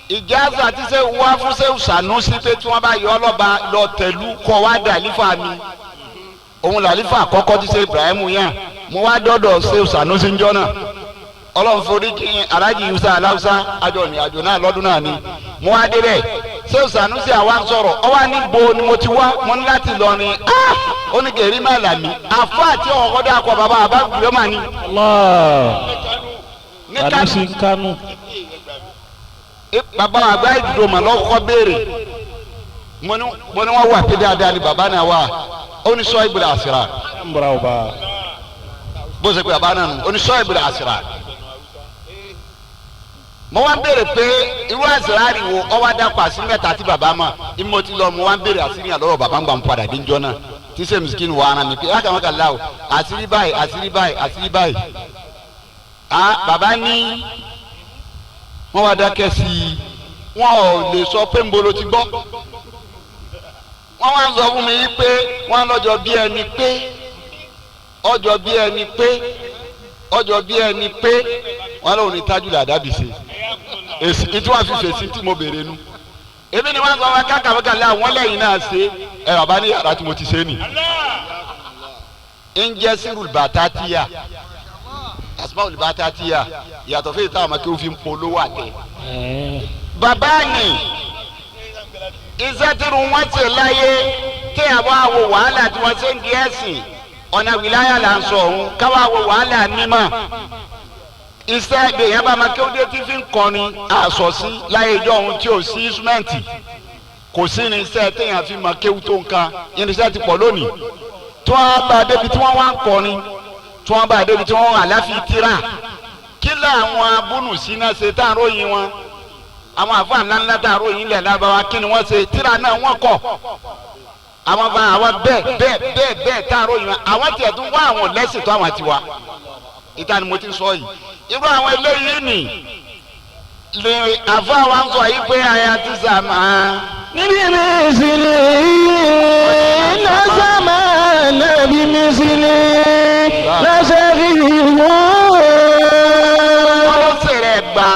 ìjáza tí ṣe wá fún ṣe Sànúsí pé tí wọ́n bá yọ ọlọ́ba lọ tẹ̀lú kọ́ wá dàlífà mi òun làlífà àkọ́kọ́ tí ṣe Ibrahim yẹn mo wá dọ́dọ̀ ṣe Sànúsí ńjọ́ náà Ọlọ́run forí kí Alhaji Yusa aláwùsá àjọ ìrìn àjò náà lọ́dún náà ni mo wá débẹ̀ ṣé Sanusi àwa ń sọ̀rọ̀ ọ wá ní bo ni mo ti wá mo ní láti lọ ni ó ní kẹrí má là mí àfa àti ọkọ dà kọ bàbá àbá gbìyànjú mà ní. Allah ní Kánò Sanusi Kánò. bàbá àgbà ìdúró mà lọ́kọ́ béèrè mo ní wọ́n wà pé dáadáa ni bàbá náà wà ó ní sọ ìgbìlẹ̀ àṣírà n bọ̀rọ̀ ọba. bó ṣe pé bàbá náà nù ó ní sọ ìgbìlẹ̀ àṣírà mo wá ń béèrè pé irú àṣírárì wo ọwọ́ adakọ̀ àṣírí mẹ́ta tí bàbá mọ̀ ìmọ̀ ti lọ mo wá ń béèrè àṣírí yàn lọ́wọ́ bàbá ń gbà ń padà dé njọ́ náà tí sèmi skin wà ara mi pé láti àwọn kan láwò àṣírí báyìí àṣírí báyìí àṣírí báyìí ah bàbá ní wọ́n wá dákẹ́ sí i wọ́n ò lè sọ pé ń bolo ti gbọ́ wọ́n wá ń sọ fún mi pé wọ́n lọ́jọ́ bí ẹni pé ọjọ́ bí ẹni pé ọjọ́ bí ẹni pé wọ́n lóun ní tájúlẹ̀ àdábì ṣe èsì tí wọ́n fi fèsì tí mo béèrè nu èmi ni wọ́n sọ wọn kákàmọ́kà lé àwọn lẹ́yìn náà ṣe ẹ bàbá ní yàrá tí mo ti ṣe nì ń jẹ́ sírù bàtà tíyà asmaul bàtà tíyà ìyàtọ̀ fún ìta àmọ́ kí ó fi ń polówó àtẹ. bàbá ni iṣẹ́ tí irun wọn ṣe láyé tí àwọn àwò wàhálà tí wọ́n ṣe ń di ẹ̀sìn Ọ̀nà wìláyà là ń sọ òun káwá wo wàhálà mímọ́ iṣẹ́ ìgbéyàn bá máa kí ó dé tí fi ń kọrin àṣọ sí láyé ìjọ ohun tí ò sí ísúmẹ́ǹtì kò sí irinṣẹ́ téèyàn fi máa kéwú tó nǹkan. Irinṣẹ́ ti pọ̀ lónìí tí wọ́n bá débi tí wọ́n wá ń kọrin, tí wọ́n bá débi tí wọ́n wà láfi tíra. Kí làwọn abúnú síná ṣe tá à ń ròyìn wọn? Àwọn àfa ńláńlá tá à ń ròyìn ilẹ̀ lábáwá, kí ni wọ́n ṣe? Tíra náà wọ́n kọ̀. Àwọn bá àwọn bẹ́ẹ̀ bẹ́ẹ̀ bẹ́ẹ̀ bẹ́ẹ̀ tá à ń ròyìn wọn, àwọn tiẹ̀ tún wá àwọn lẹ́sìn tó àwọn tiwa ìta ni mo ti sọ yìí. Irú àwọn eléyìí nì lè àfa wa ń sọ yìí pé àyà ti sàmà. Níbi mísìlì lọ́sàmà nàbí mísìlì lọ́sàrí wọ́n ló sèrè gbà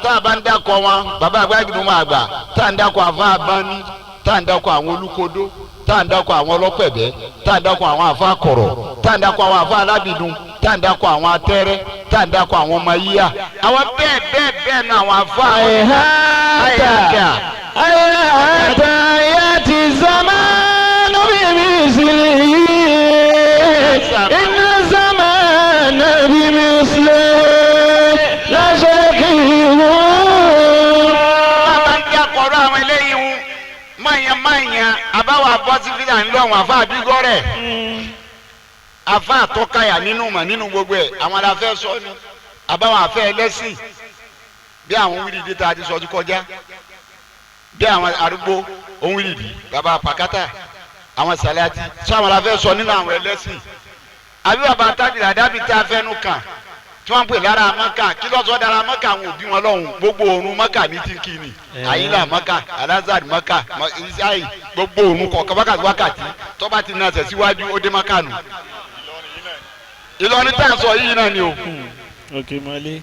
tá a bá ń dákọ̀ wọn, bàbá àgbà ìgbìmọ̀ máa gbà tá a ń dákọ̀ àfa àbáni, tá a ń dákọ̀ àwọn olùkodó, tá a ń dákọ̀ àwọn ọlọ́pẹ̀bẹ́, tá a ń dákọ̀ àwọn àfa kọ̀rọ̀, tá a ń dákọ̀ àwọn àfa alábìdún, tá a ń dákọ̀ àwọn atẹ́rẹ́, tá a ń dákọ̀ àwọn ọmọ yíyá, àwọn bẹ́ẹ̀ bẹ́ẹ̀ bẹ́ẹ̀ náà àwọn àfa Àìhàtà àìhàtà yàtì zamanu bí mísìlì iná zamanu bí mísìlì lọ́sàrí bá ń dákọ̀ ọ̀rọ̀ àwọn eléyìí ń máyàn máyàn àbáwọ̀ abọ́sí fílà ń lọ àwọn àfa àbígọ́rẹ̀ àfa àtọ́kayà nínú mọ̀ nínú gbogbo ẹ̀, àwọn aláfẹ́ sọ ni àbáwọ̀ àfẹ́ ẹlẹ́sìn bí àwọn wíìlì tá a ti sọ ti kọjá, bí àwọn arúgbó òun wíìlì bàbá pàkátà, àwọn sàlẹ́àtì sọ àwọn aláfẹ́ sọ nínú àwọn ẹlẹ́sìn, àbí bàbá tábìlì àdábì tá a fẹ́nu kàn tí wọ́n ń pè lára mọ́kà. Kí lọ́sọ̀ dára mọ́kà? Àwọn òbí wọn lọ́hùn gbogbo òrùn mọ́kà ní tí kì ní àyílà mọ́kà, alazad mọ́kà, isai, gbogbo òrùn kọ̀ọ̀kan wákàtí wákàtí tọ́ba ti nàṣẹ̀ síwájú ó dé mọ́kà nù. Ìlọrin tá a sọ yìí náà ni o. Òkè mọ́lé.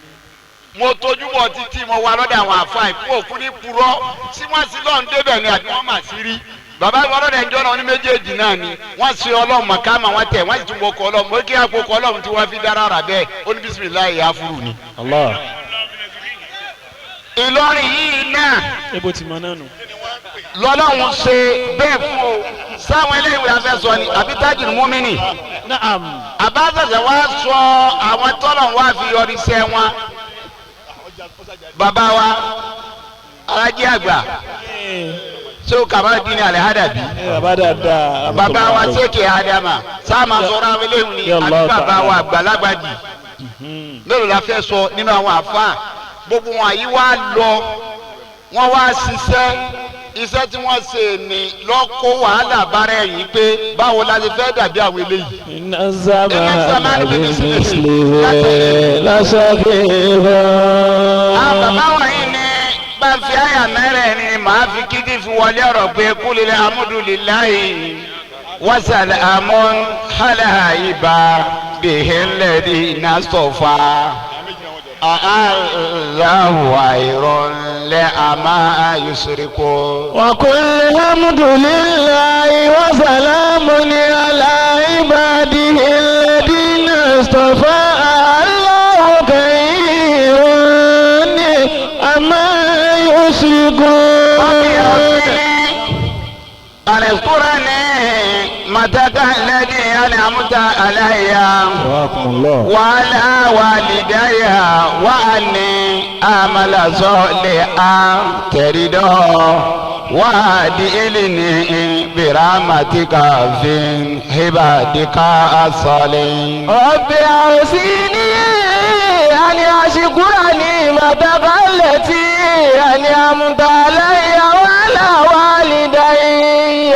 Mo tójú bọ̀ títí mo wà lọ́dọ̀ àwọn àfa ìkú òkú ní purọ́ tí wọ́n sì lọ́n débẹ̀ ni àbí wọ́n mà sí rí bàbá ọlọ́dẹ ìjọ náà ní méjèèjì náà ni wọ́n ṣe ọlọ́run màkàmà wọn tẹ̀ wọ́n sì tún wọkọ̀ ọlọ́run mo kí àpò kọ ọlọ́run tí wọ́n fi dára rà bẹ́ẹ̀ ó ní bisimilayi afuru ni. Allah. Ìlọrin yìí náà Ebo ti mọ náà nù. lọ́lọ́run ṣe bẹ́ẹ̀ fún o sáwọn eléyìí la fẹ́ sọ ni àbí tájìrì múmínì Naam. àbáṣẹ̀ṣẹ̀ wá sọ àwọn tọ́lọ̀ wá fi yọrí sẹ́ wọn. Bàbá wa alájí àgbà ṣé o kàmá dín ní alẹ́ hádàbí Ẹ bàbá dáadáa. bàbá wa ṣèkè ádámà sáàmà sọ̀rọ̀ àwọn eléyìí ni Ya àbí Allah bàbá ta'ala. wa àgbàlagbà dì mélòó la fẹ́ sọ nínú àwọn àfa gbogbo wọn yìí wá lọ wọ́n wá ṣiṣẹ́ iṣẹ́ tí wọ́n ṣe ní lọ́kọ́ wàhálà bára ẹ̀yìn pé báwo la ṣe fẹ́ dàbí àwọn eléyìí. Iná zamanu bí mísìlì lọ́sàrí Àwọn bàbá wọ̀nyí ni bá ń fi àyà mẹ́rẹ̀ẹ̀rin màá fi kíndìn fi wọlé ọ̀rọ̀ pé kúlẹ̀ amúdùlíláì wàsàlẹ̀ àmọ́ hàlẹ́ àyíbá bìhínlẹ̀dì iná sọ̀fà aláwọ̀ àìrọ̀lẹ́ àmà ayùsirikó. وقل الحمد لله وسلام على عباده الذين اصطفى الله خير عما يشركون. أذكرني متك الذي أنعمت علي Jazakumullah. وعلى والدي وأني أعمل صالحا ترضاه وأدخلني برحمتك في عبادك الصالحين. رب أوصيني أن أشكر نعمتك التي أنعمت علي وعلى والدي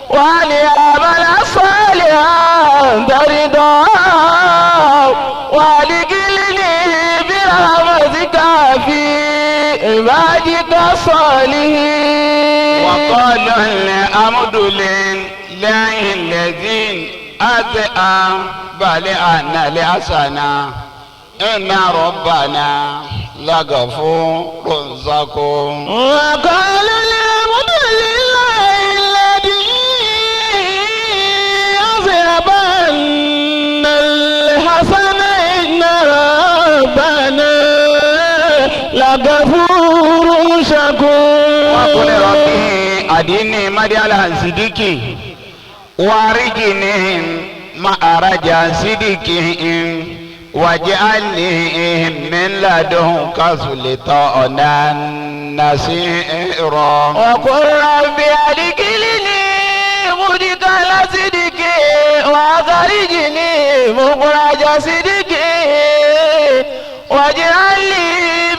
وأن أعمل صالحا ترضاه وأدخلني برحمتك في عبادك الصالحين. وقال الحمد لله الذي أتى بل أنا لحسنا إن ربنا لغفور شكور. وقال الحمد لله الذي أذهب عنا الحسن إن ربنا لغفور شكور. وقل ربي أديني مدي على صديقي وارجني مخرج صدق واجعل لي من لدنك سلطانا نصيرا. وقل رب أدخلني مدخل صدق وأخرجني مخرج صدق واجعل لي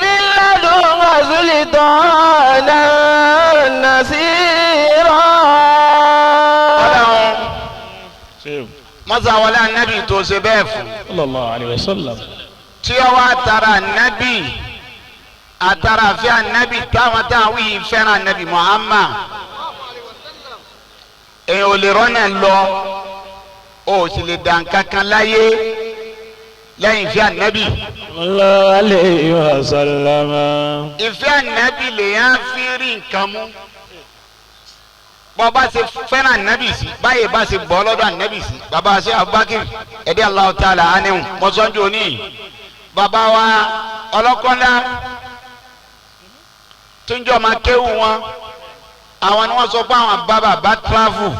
من لدنك سلطانا نصيرا. Mọ́sá wọlé anabi tó ṣe bẹ́ẹ̀ fún. Sallallahu alayhi wa sallam. Tí ó wá tara anabi àtàrà fi anabi táwọn táwọn yìí fẹ́ràn anabi Muhammad. Èèyàn ò lè rọ́nà lọ, ó sì lè dàn kankan láyé lẹ́yìn ìfẹ́ anabi. Sallallahu alayhi wa sallam. Ìfẹ́ anabi lèèyàn fi rí nǹkan mú. Bọ́ bá ṣe fẹ́ràn ànábì sí báyìí bá ṣe bọ́ lọ́dọ̀ ànábì sí bàbá ṣe Abubakar ẹ̀dí Allahu ta'ala ánìhùn mọ́sánjú òní bàbá wa ọlọ́kọ́lá túnjọ́ máa kéwù wọn àwọn ni wọ́n sọ pé àwọn bá bàbá travel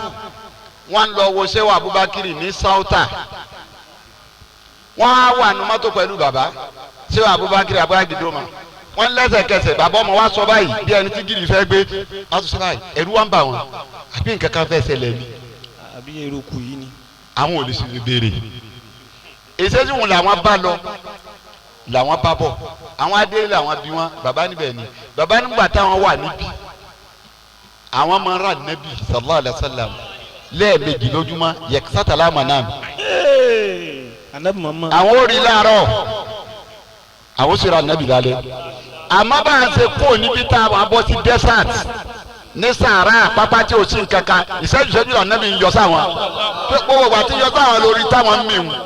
wọ́n lọ wo ṣé wà Abubakar ní Sauta wọ́n á wà ní mọ́tò pẹ̀lú bàbá ṣé wà Abubakar abúlé wọ́n lẹ́sẹ̀kẹsẹ̀ bàbá ọmọ wa sọ báyìí bí ẹni tí gírì fẹ́ gbé wọ́n sọ báyìí ẹ̀rù wa ń bà wọ́n àbí nǹkan kan fẹ́ ṣẹlẹ̀ ni. Àbí eruku yìí ni. Àwọn ò lè ṣe béèrè. Ìṣesí wọn làwọn bá lọ làwọn bá bọ̀ àwọn adé làwọn bí wọn bàbá níbẹ̀ ni bàbá nígbà táwọn wà níbí àwọn máa ń rà nẹ́bì sallallahu alaihi wasallam lẹ́ẹ̀mejì lójúmọ́ yẹ̀kísátàlá mọ̀nàmí. Àwọn ò rí láàárọ̀ àwọn sì ra nẹ́bì lálẹ́. Àmọ́ bá a ṣe kó níbi tá a bọ́ sí desert ní sahara pápá tí o sì ń kankan ìṣẹ́jú ìṣẹ́jú là nẹ́bí ń yọ sáwọn gbogbo wa ti yọ sáwọn lórí táwọn ń mìíràn.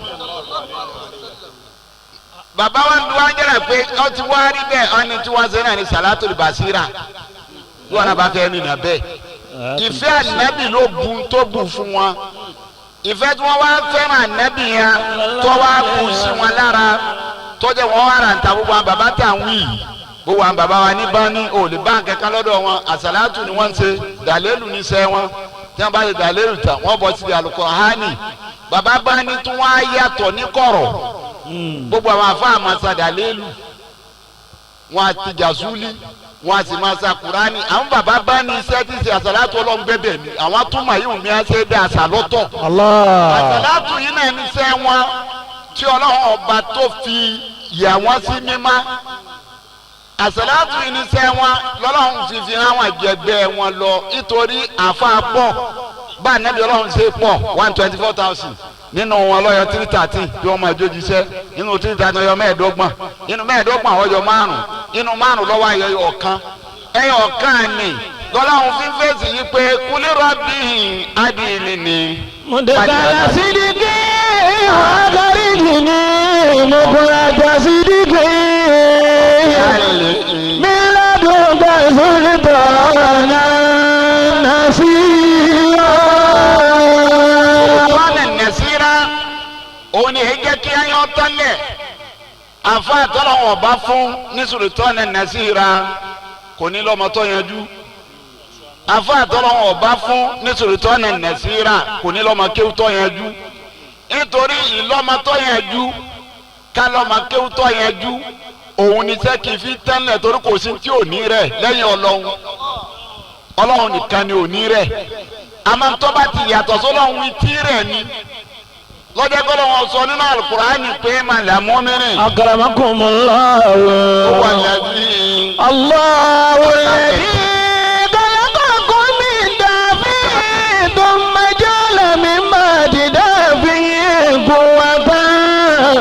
Bàbá wa ń wá jẹ́rẹ̀ pé ọ ti wá rí bẹ́ẹ̀ ọ ní tí wọ́n ṣe náà ní sàlátù basira tí wọ́n náà bá fẹ́ rìnnà bẹ́ẹ̀. Ìfẹ́ ànábì ló bu tó bu fún wọn ìfẹ́ tí wọ́n wá fẹ́ràn ànábì yẹn tó wá kù sí wọn lára tó jẹ́ wọ́n wá rà ń ta gbogbo àwọn bàbá tá à ń wí yìí gbogbo àwọn bàbá wa ní bá ní ò lè bá nǹkan lọ́dọ̀ wọn àsàlátù ni wọ́n ń ṣe dàlélù ní sẹ́ wọn tí wọ́n bá ṣe dàlélù tán wọ́n bọ́ síbi àlùkùránì bàbá bá ní tí wọ́n á yàtọ̀ ní kọ̀rọ̀ gbogbo àwọn afá àmàṣà dàlélù wọn àti jàzúlì wọn àti màṣà kùránì àwọn bàbá bá ní iṣẹ́ tí ṣe àsàlátù ọlọ́run gbẹ́bẹ̀ mi àwọn túmọ̀ yìí mi á ṣe dé àṣà lọ́tọ̀ àsàlátù yìí náà ní sẹ́ wọn tí ọlọ́run ọba tó fi yà wọ́n sí mímá àsàlátù iníṣẹ́ wọn lọ́lọ́run fífi àwọn àjẹgbẹ́ wọn lọ nítorí àfa pọ̀ bá ànábì ọlọ́run ṣe pọ̀ 124,000 nínú wọn lọ́yọ̀ 313 tí wọ́n máa jójú iṣẹ́ nínú 313 ọyọ 25 nínú 25 ọyọ 5 nínú 5 lọ́wọ́ ayọ̀ ọ̀kan ẹ̀yọ̀ ọ̀kan ni lọ́lọ́run fi fèsì yìí pé kúlérò bíi adìyẹ ni. Mùdàkàlà sídìkì wàhálà ní mùkúrẹ́jà sídìkì míládùúgbà sultana nasira. Sultana nasira òun ni èyí jẹ́ kí ayọ́ tọ́lẹ̀ àfa àtọ́lọ́ wọn bá fún ní sultana nasira kò ní lọ́mọ tó yanjú àfa àtọ́lọ́ wọn bá fún ní sultana nasira kò ní lọ́mọ kéwú tó yanjú nítorí ìlọ́mọ tó yanjú kálọ́mọ kéwú tó yanjú òun ni sẹ́ kì í fi tẹ́lẹ̀ torí kò sí tí ò ní rẹ̀ lẹ́yìn ọlọ́run ọlọ́run nìkan ni ò ní rẹ̀ àmọ́ tó bá ti yàtọ̀ sọ́lọ́run tí rẹ̀ ni lọ́jọ́ kọ́ lọ́wọ́ sọ nínú alukur'ani pé màá là mọ́mìnrin. Akramakumullahu. Ó wà lẹ́bí. Allahu alladhi khalaqakum min da'fin thumma ja'ala min ba'di da'fin quwwatan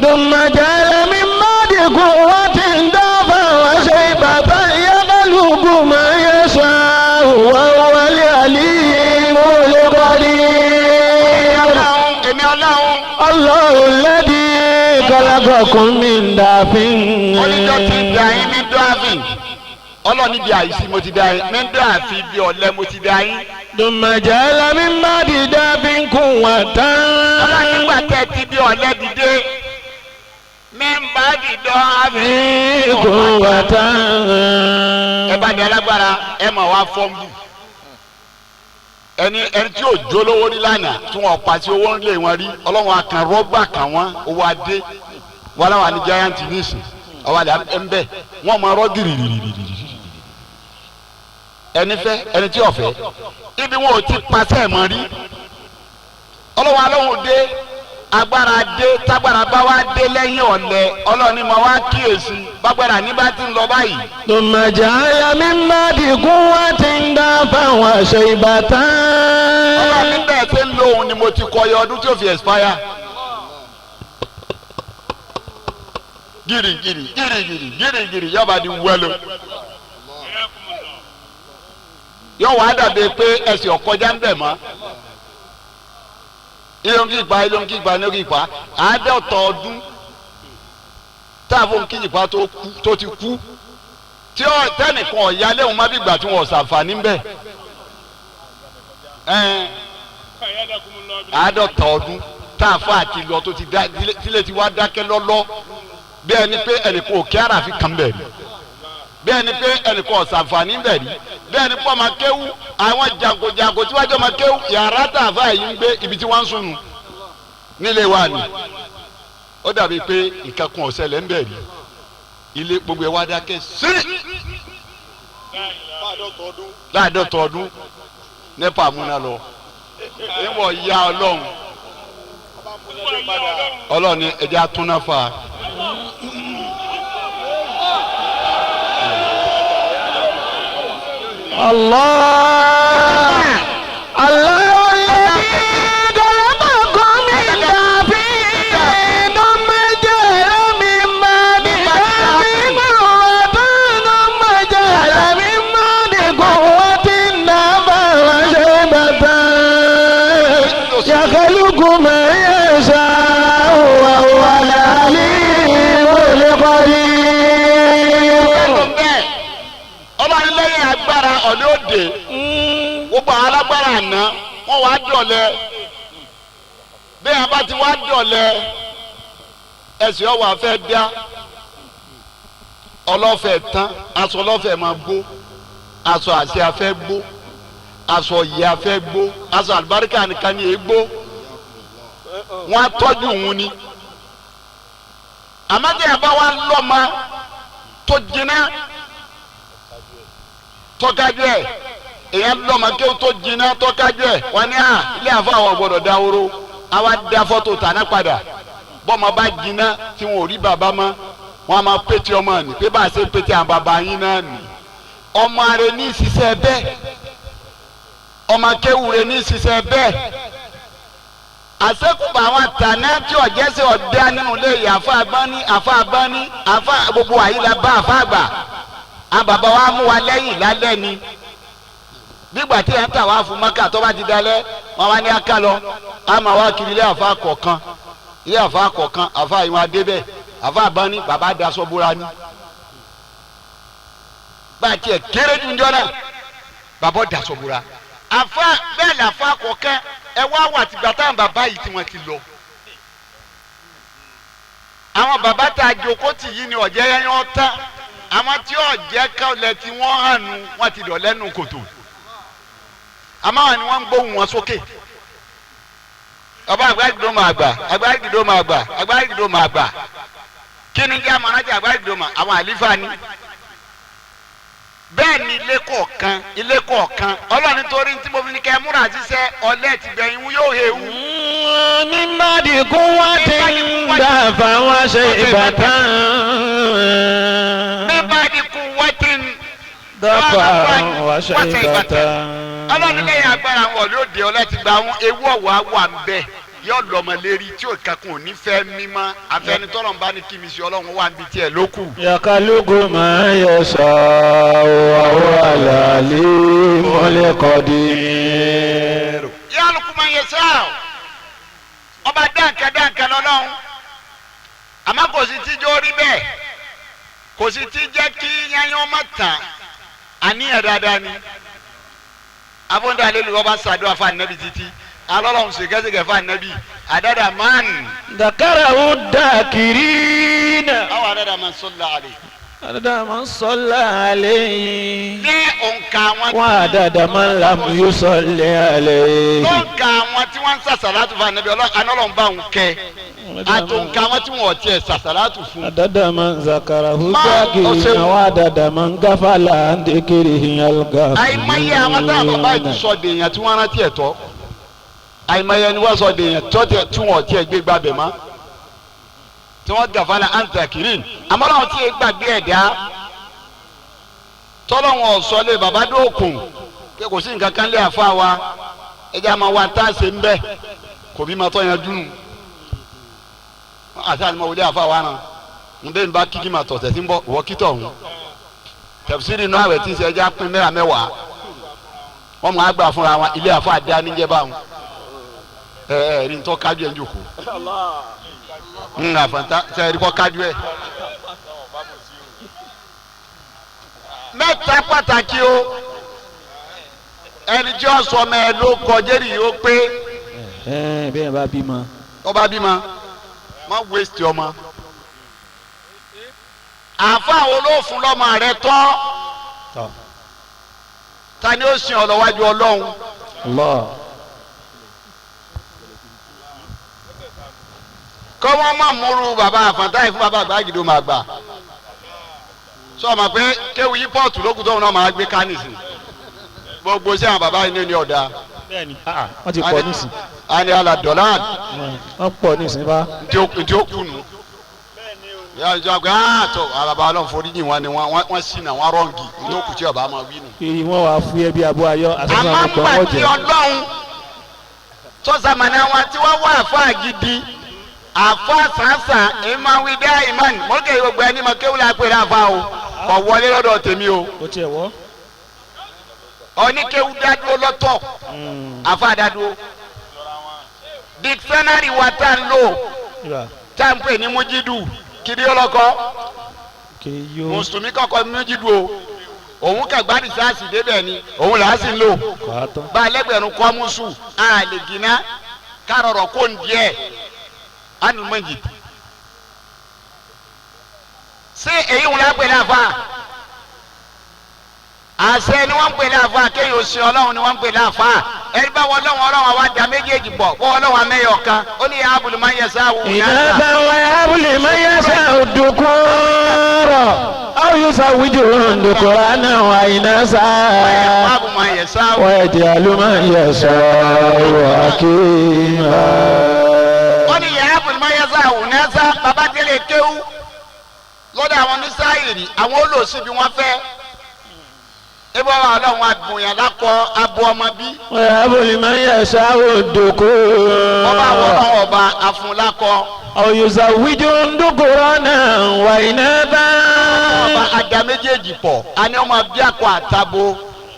thumma ja'ala min ba'di quwwatin da'fan wa shaybatan yakhluqu ma yasha'u wa huwa al-'aliyyul qadir. Èmi ọlọ́run. Allahu alladhi khalaqakum min da'fin. Oníjọ́ ti da yín ní dọ́àfin. Ọlọ́run níbi àìsí mo ti da yín. Ní dọ́àfin bí ọ̀lẹ mo ti da yín. Thumma ja'ala min ba'di da'fin quwwatan. Ọlọ́run nígbà tẹ́ ti bí ọ̀lẹ dìde. Mẹ́mbà di dọ́àfin Quwwatan. Ẹ bá di alágbára ẹ mà wá fọ́nbù. Ẹni ẹni tí yóò jólówó rí lánàá tí wọn pàṣẹ owó ńlẹ̀ wọn rí, ọlọ́run akàn rọ́gbà kàn wọ́n, owó adé wọn làwọn àni giant nísìn àwọn àlẹ́ ẹ̀ ń bẹ̀ wọ́n máa rọ́ gìrìrìrìrì. Ẹni fẹ́, ẹni tí ò fẹ́, ibi wọn ò ti pàṣẹ mọ́ rí, ọlọ́run alóhùn dé, agbára dé. Tágbára bá wá dé lẹ́yìn ọ̀lẹ, ọlọ́run ni mo wá kíyèsí bágbára ní bá ti ń lọ báyìí. ثم جعل من بعد قوة ضعفا وشيبة. Ọlọ́run ní bẹ́ẹ̀ ṣe ń lo òun ni mo ti kọ iye ọdún tí ó fi expire. Gírígírí gírígírí gírígírí yọba di wẹ́lò, yọ wàá dàbí pé ẹsẹ̀ ọ̀kọjá ń bẹ̀ mọ́. Ilé ń kígba ilé ń kígba 50 ọdún táàfó ń kígba tó kú, tó ti kú, tí ọ tẹnìkan ọ̀ya léwu má bí gbà tí wọn ṣàǹfààní ń bẹ̀ ẹn. 50 ọdún táàfó àti lọ tó ti dá tílé ti wá dákẹ́ lọ́lọ́, bí ẹni pé ẹnìkan òkè àràfi kàn bẹ̀ rí, bí ẹni pé ẹnìkan ọ̀sànfàní bẹ̀ rí, bí ẹni pé ọmọ kéwú àwọn jàǹkójàǹkó tí wájú ọmọ kéwú yàrá tààfà yìí ń gbé ibi tí wọ́n ń sùn nù nílé wa ni. Ó dàbí pé nǹkan kan ọ̀sẹ̀lẹ̀ ń bẹ̀ rí, ilé gbogbo ẹ̀ wá dákẹ́ sí 50 ọdún. Nípa àmúna lọ ìwọ ya ọlọ́run, ọlọ́run ni ẹja túná fa. الله الله الذي خلقكم من ضعف ثم جعل من بعد ضعف قوة ثم جعل من بعد قوة ضعفا وشيبة يخلق ما يشاء وهو العليم القدير. Bẹ́ẹ̀ ọba ní lẹ́yìn agbára ọ̀lẹ́ òde, gbogbo àwọn alágbára àná wọ́n wá dọ̀lẹ́. Bẹ́ẹ̀ abá ti wá dọ̀lẹ́, ẹ̀sìn ọwọ́ afẹ́ dá ọlọ́fẹ́ tán, aṣọ ọlọ́fẹ́ máa gbó, aṣọ àṣẹ afẹ́ gbó, aṣọ yìí afẹ́ gbó, aṣọ àlùbáríkà nìkan ni èé gbó. Wọ́n á tọ́jú òun ni. Àmọ́ tí a bá wá lọ́mọ tó jiná tọ́kájú ẹ̀, èèyàn lọ́mọ kí ó tó jiná tọ́kájú ẹ̀, wọ́n ní à ilé àfọ àwọn gbọ́dọ̀ dáwóró, àwa dá fọ́tò tàná padà. Bọ́mọ bá jiná tí wọn ò rí bàbá mọ́, wọn a máa pété ọmọ nì pé bá a ṣe pété àwọn bàbá yín náà nì. Ọmọ rẹ ní ìṣiṣẹ́ bẹ́ẹ̀, ọmọ kéwù rẹ ní ìṣiṣẹ́ bẹ́ẹ̀. Àṣekùbà àwọn tàná tí ọ̀jẹ́ sí ọ̀dá nínú ilé yìí, àfa àgbọ́ní, àfa àgbọ́ní, àfa gbogbo àyílá bá àfa àgbà, àwọn bàbá wa mú wa lẹ́yìn lálẹ́ ni. Nígbà tí ẹ̀ ń tà wá fún mọ́kà tó bá ti dalẹ̀, wọn wá ní aká lọ, a máa wá kiri ilé àfa kọ̀ọ̀kan, ilé àfa kọ̀ọ̀kan. Àfa ìwọ̀n adébẹ̀, àfa àgbọ́ní, bàbá daṣọ búra ni. Bá a tiẹ̀ kéré jù ń jọ náà, bàbá daṣọ búra àfa bẹ́ẹ̀ làfa kọ̀ọ̀kan. Ẹ wá wà tìgbà táwọn bàbá yìí tí wọ́n ti lọ. Àwọn bàbá tá a jókòó tì yìí ni ọ̀jẹ̀ yẹn yọ tán. Àwọn tí ọ̀jẹ̀ kọlẹ̀ tí wọ́n hàn nù wọ́n ti dọ̀ lẹ́nu kòtò. Àmọ́ àwọn ni wọ́n ń gbóhùn wọn sókè. Ọba àgbà ìdìdó máa gbà, àgbà ìdìdó máa gbà, àgbà ìdìdó máa gbà. Kí ni jẹ́ àmọ́rájà àgbà ìdìdó máa? Àwọn àlífà ni. Bẹ́ẹ̀ ni ilé kọ̀ọ̀kan, ilé kọ̀ọ̀kan, ọlọ́run torí tí mo fi ní kẹ́ ẹ múra ṣiṣẹ́ ọ̀lẹ́ ti gbẹ̀yìn yóò hewu. من بعد قوة ضعفا وشيبة. Nípa ikú wọ́tí ضعفا وشيبة. Ọlọ́run lẹ́yìn agbára wọn lóde ọlẹ́ ti gba àwọn ewu ọ̀wọ́ wà ń bẹ̀ yóò lọ́mọ lérí tí òkàkùn ò ní fẹ́ mímọ́ àfẹnitọ́rọ̀ ń bá ní kí mi ṣe ọlọ́run wà níbi tiẹ̀ lókù. يخلق ما يشاء وهو العليم القدير. Yálùkù máa yẹ sáà ọba dáǹkà dáǹkà lọ́lọ́run, àmọ́ kò sí tíjọ́ rí bẹ́ẹ̀, kò sí tí jẹ́ kí yányán má tàn àníyàn dáadáa ni. Abúndé alelu ọba sàdúrà fún anabi títí alọ́lọ́run ṣègẹ́sẹ̀gẹ́ fún anabi àdàdà man. ذكره الذاكرين. Àwọn àdàdà man sọ́lá àlè. عدد من صلى عليه Ní òǹkà àwọn وعدد من لم يصلي عليه òǹkà àwọn tí wọ́n ń sàṣàlátù fún anabi ọlọ́run bá òun kẹ́ àtòǹkà àwọn tí wọ́n tiẹ̀ sàṣàlátù fún. عدد من ذكره ما الذاكرين أسوي. وعدد من غفل عن ذكره الغافلين Àìmọye àwọn táwọn bàbá yìí ti sọ dèèyàn tí wọ́n rántí ẹ̀ tọ́, àìmọye ni wọ́n sọ dèèyàn tí wọ́n tiẹ̀ gbé gbàbẹ̀ mọ́, tí wọ́n gàfàlà antakirin. Àmọ́ làwọn tí yẹ gbàgbé ẹ̀dá tọ́lọ̀ wọn sọ lé bàbá dókun pé kò sí nǹkan kan lé àfa wa, ẹjẹ́ àmọ́ wa tá a ṣe ń bẹ́ kò bí ma tọ́ yẹn dúnú àti àlùmọ̀ wọlé àfa wa náà ń bẹ́ẹ̀ ní bá kíkí ma tọ̀tẹ̀ tí ń bọ̀ wọ́ kítọ̀ ọ̀hún tẹ̀síìrì inú àwẹ̀ tí ń ṣe ẹjẹ́ á pín mẹ́ra mẹ́wàá wọ́n mọ̀ á gbà fúnra wọn ilé àfa àdá níjẹ́ báwọn ẹ ẹ rí ntọ́ kájú ẹ̀ ń jòkó ń àfàǹtà ṣe é rí kọ́ kájú ẹ̀. Mẹ́ta pàtàkì o, ẹni tí ó sọ ọmọ ẹ ló kọjá rí o pé Bẹ́ẹ̀ bá bímọ. ọba bímọ má waste ọmọ. Àfa àwọn olóòfin lọ́mọ rẹ tọ́, ta ni ó sìn ọ lọ́wájú Ọlọ́run? Allah. Kọ́ wọ́n má múru bàbá àfọ̀ntá yìí fún bàbá àgbàgìdó máa gbà sọ ma pé kéwù yí pọ́ọ̀tù lókùn tóun náà máa gbé kánìsì gbogbo sí àwọn bàbá yìí ní ọ̀dà. Wọ́n ti pọ̀ nísìn. A ní ala dọ̀là Wọ́n pọ̀ nísìn bá. ntí ó kùnú. Ìyá ìjọ àgbẹ̀ àtọ̀ àbàbà Ọlọ́run foríjì wọn ni wọ́n sì náà wọ́n rọ́ǹgì ntí ó kù tí ọba máa wí nù. Èyí wọ́n wàá fúyẹ́ bí abọ́ ayọ́ àtúntò Àmọ́ àwọn ńgbà ọ̀pọ̀ tí jẹ. Ọlọ́run tọ́sàmánà wọn tí wọ́n wá àfa gidi àfa sàǹsàn ìmọ̀wí dá ìmọ̀ni mọ́kẹ́ gbogbo ẹni mọ̀ kéwìlà pé láfa o kọ̀ wọlé lọ́dọ̀ tèmi o. Ó tiẹ̀ wọ́. Oníkéwù dádúró lọ́tọ̀, àfa dádúró. Dictionary wa tá n lò tá n pè ní mujidu kiri ọlọ́kọ mùsùlùmí kọ́kọ́ mujidu o, òun kẹgbàdì sáàsì débẹ̀ ni òun là á sì ń lò bá a lẹ́gbẹ̀rún kọ́mùsù a lè gíná kárọ̀rọ̀ kó ń díẹ̀ ánùmọ̀jì. Ṣé èyí ń lápẹ̀ láfa? Àṣẹ ni wọ́n ń pè láfa, kéèyàn ṣe Ọlọ́run ni wọ́n ń pè láfa. Ẹni bá wọ́n lọ́wọ́ Ọlọ́run àwa da méjèèjì pọ̀, wọ́n Ọlọ́run amẹ́yọ̀ kan ó ní abúlé máa ń yẹ sáà wù إناثا ويهب لمن يشاء الذكور أو يزوجهم ذكرانا وإناثا abúlé máa ń yẹ sáà wù. ويجعل من يشاء عقيما. Wọ́n ní yàrá abúlé máa ń yẹ sáà wù náà bàbá délé kéwú lọ́dọ̀ àwọn oníṣáìrì àwọn olóòsì bí wọ́n fẹ́. Ebi wọn Ọlọ́run abùyàn lákọ abo ọmọ bí. ويهب لمن يشاء الذكور Ọba àwọn Ọlọ́run ọba afúnlákọ. أو يزوجهم ذكرانا وإناثا Ọba ada méjèèjì pọ̀ a ní ọmọ bí akọ àtabo.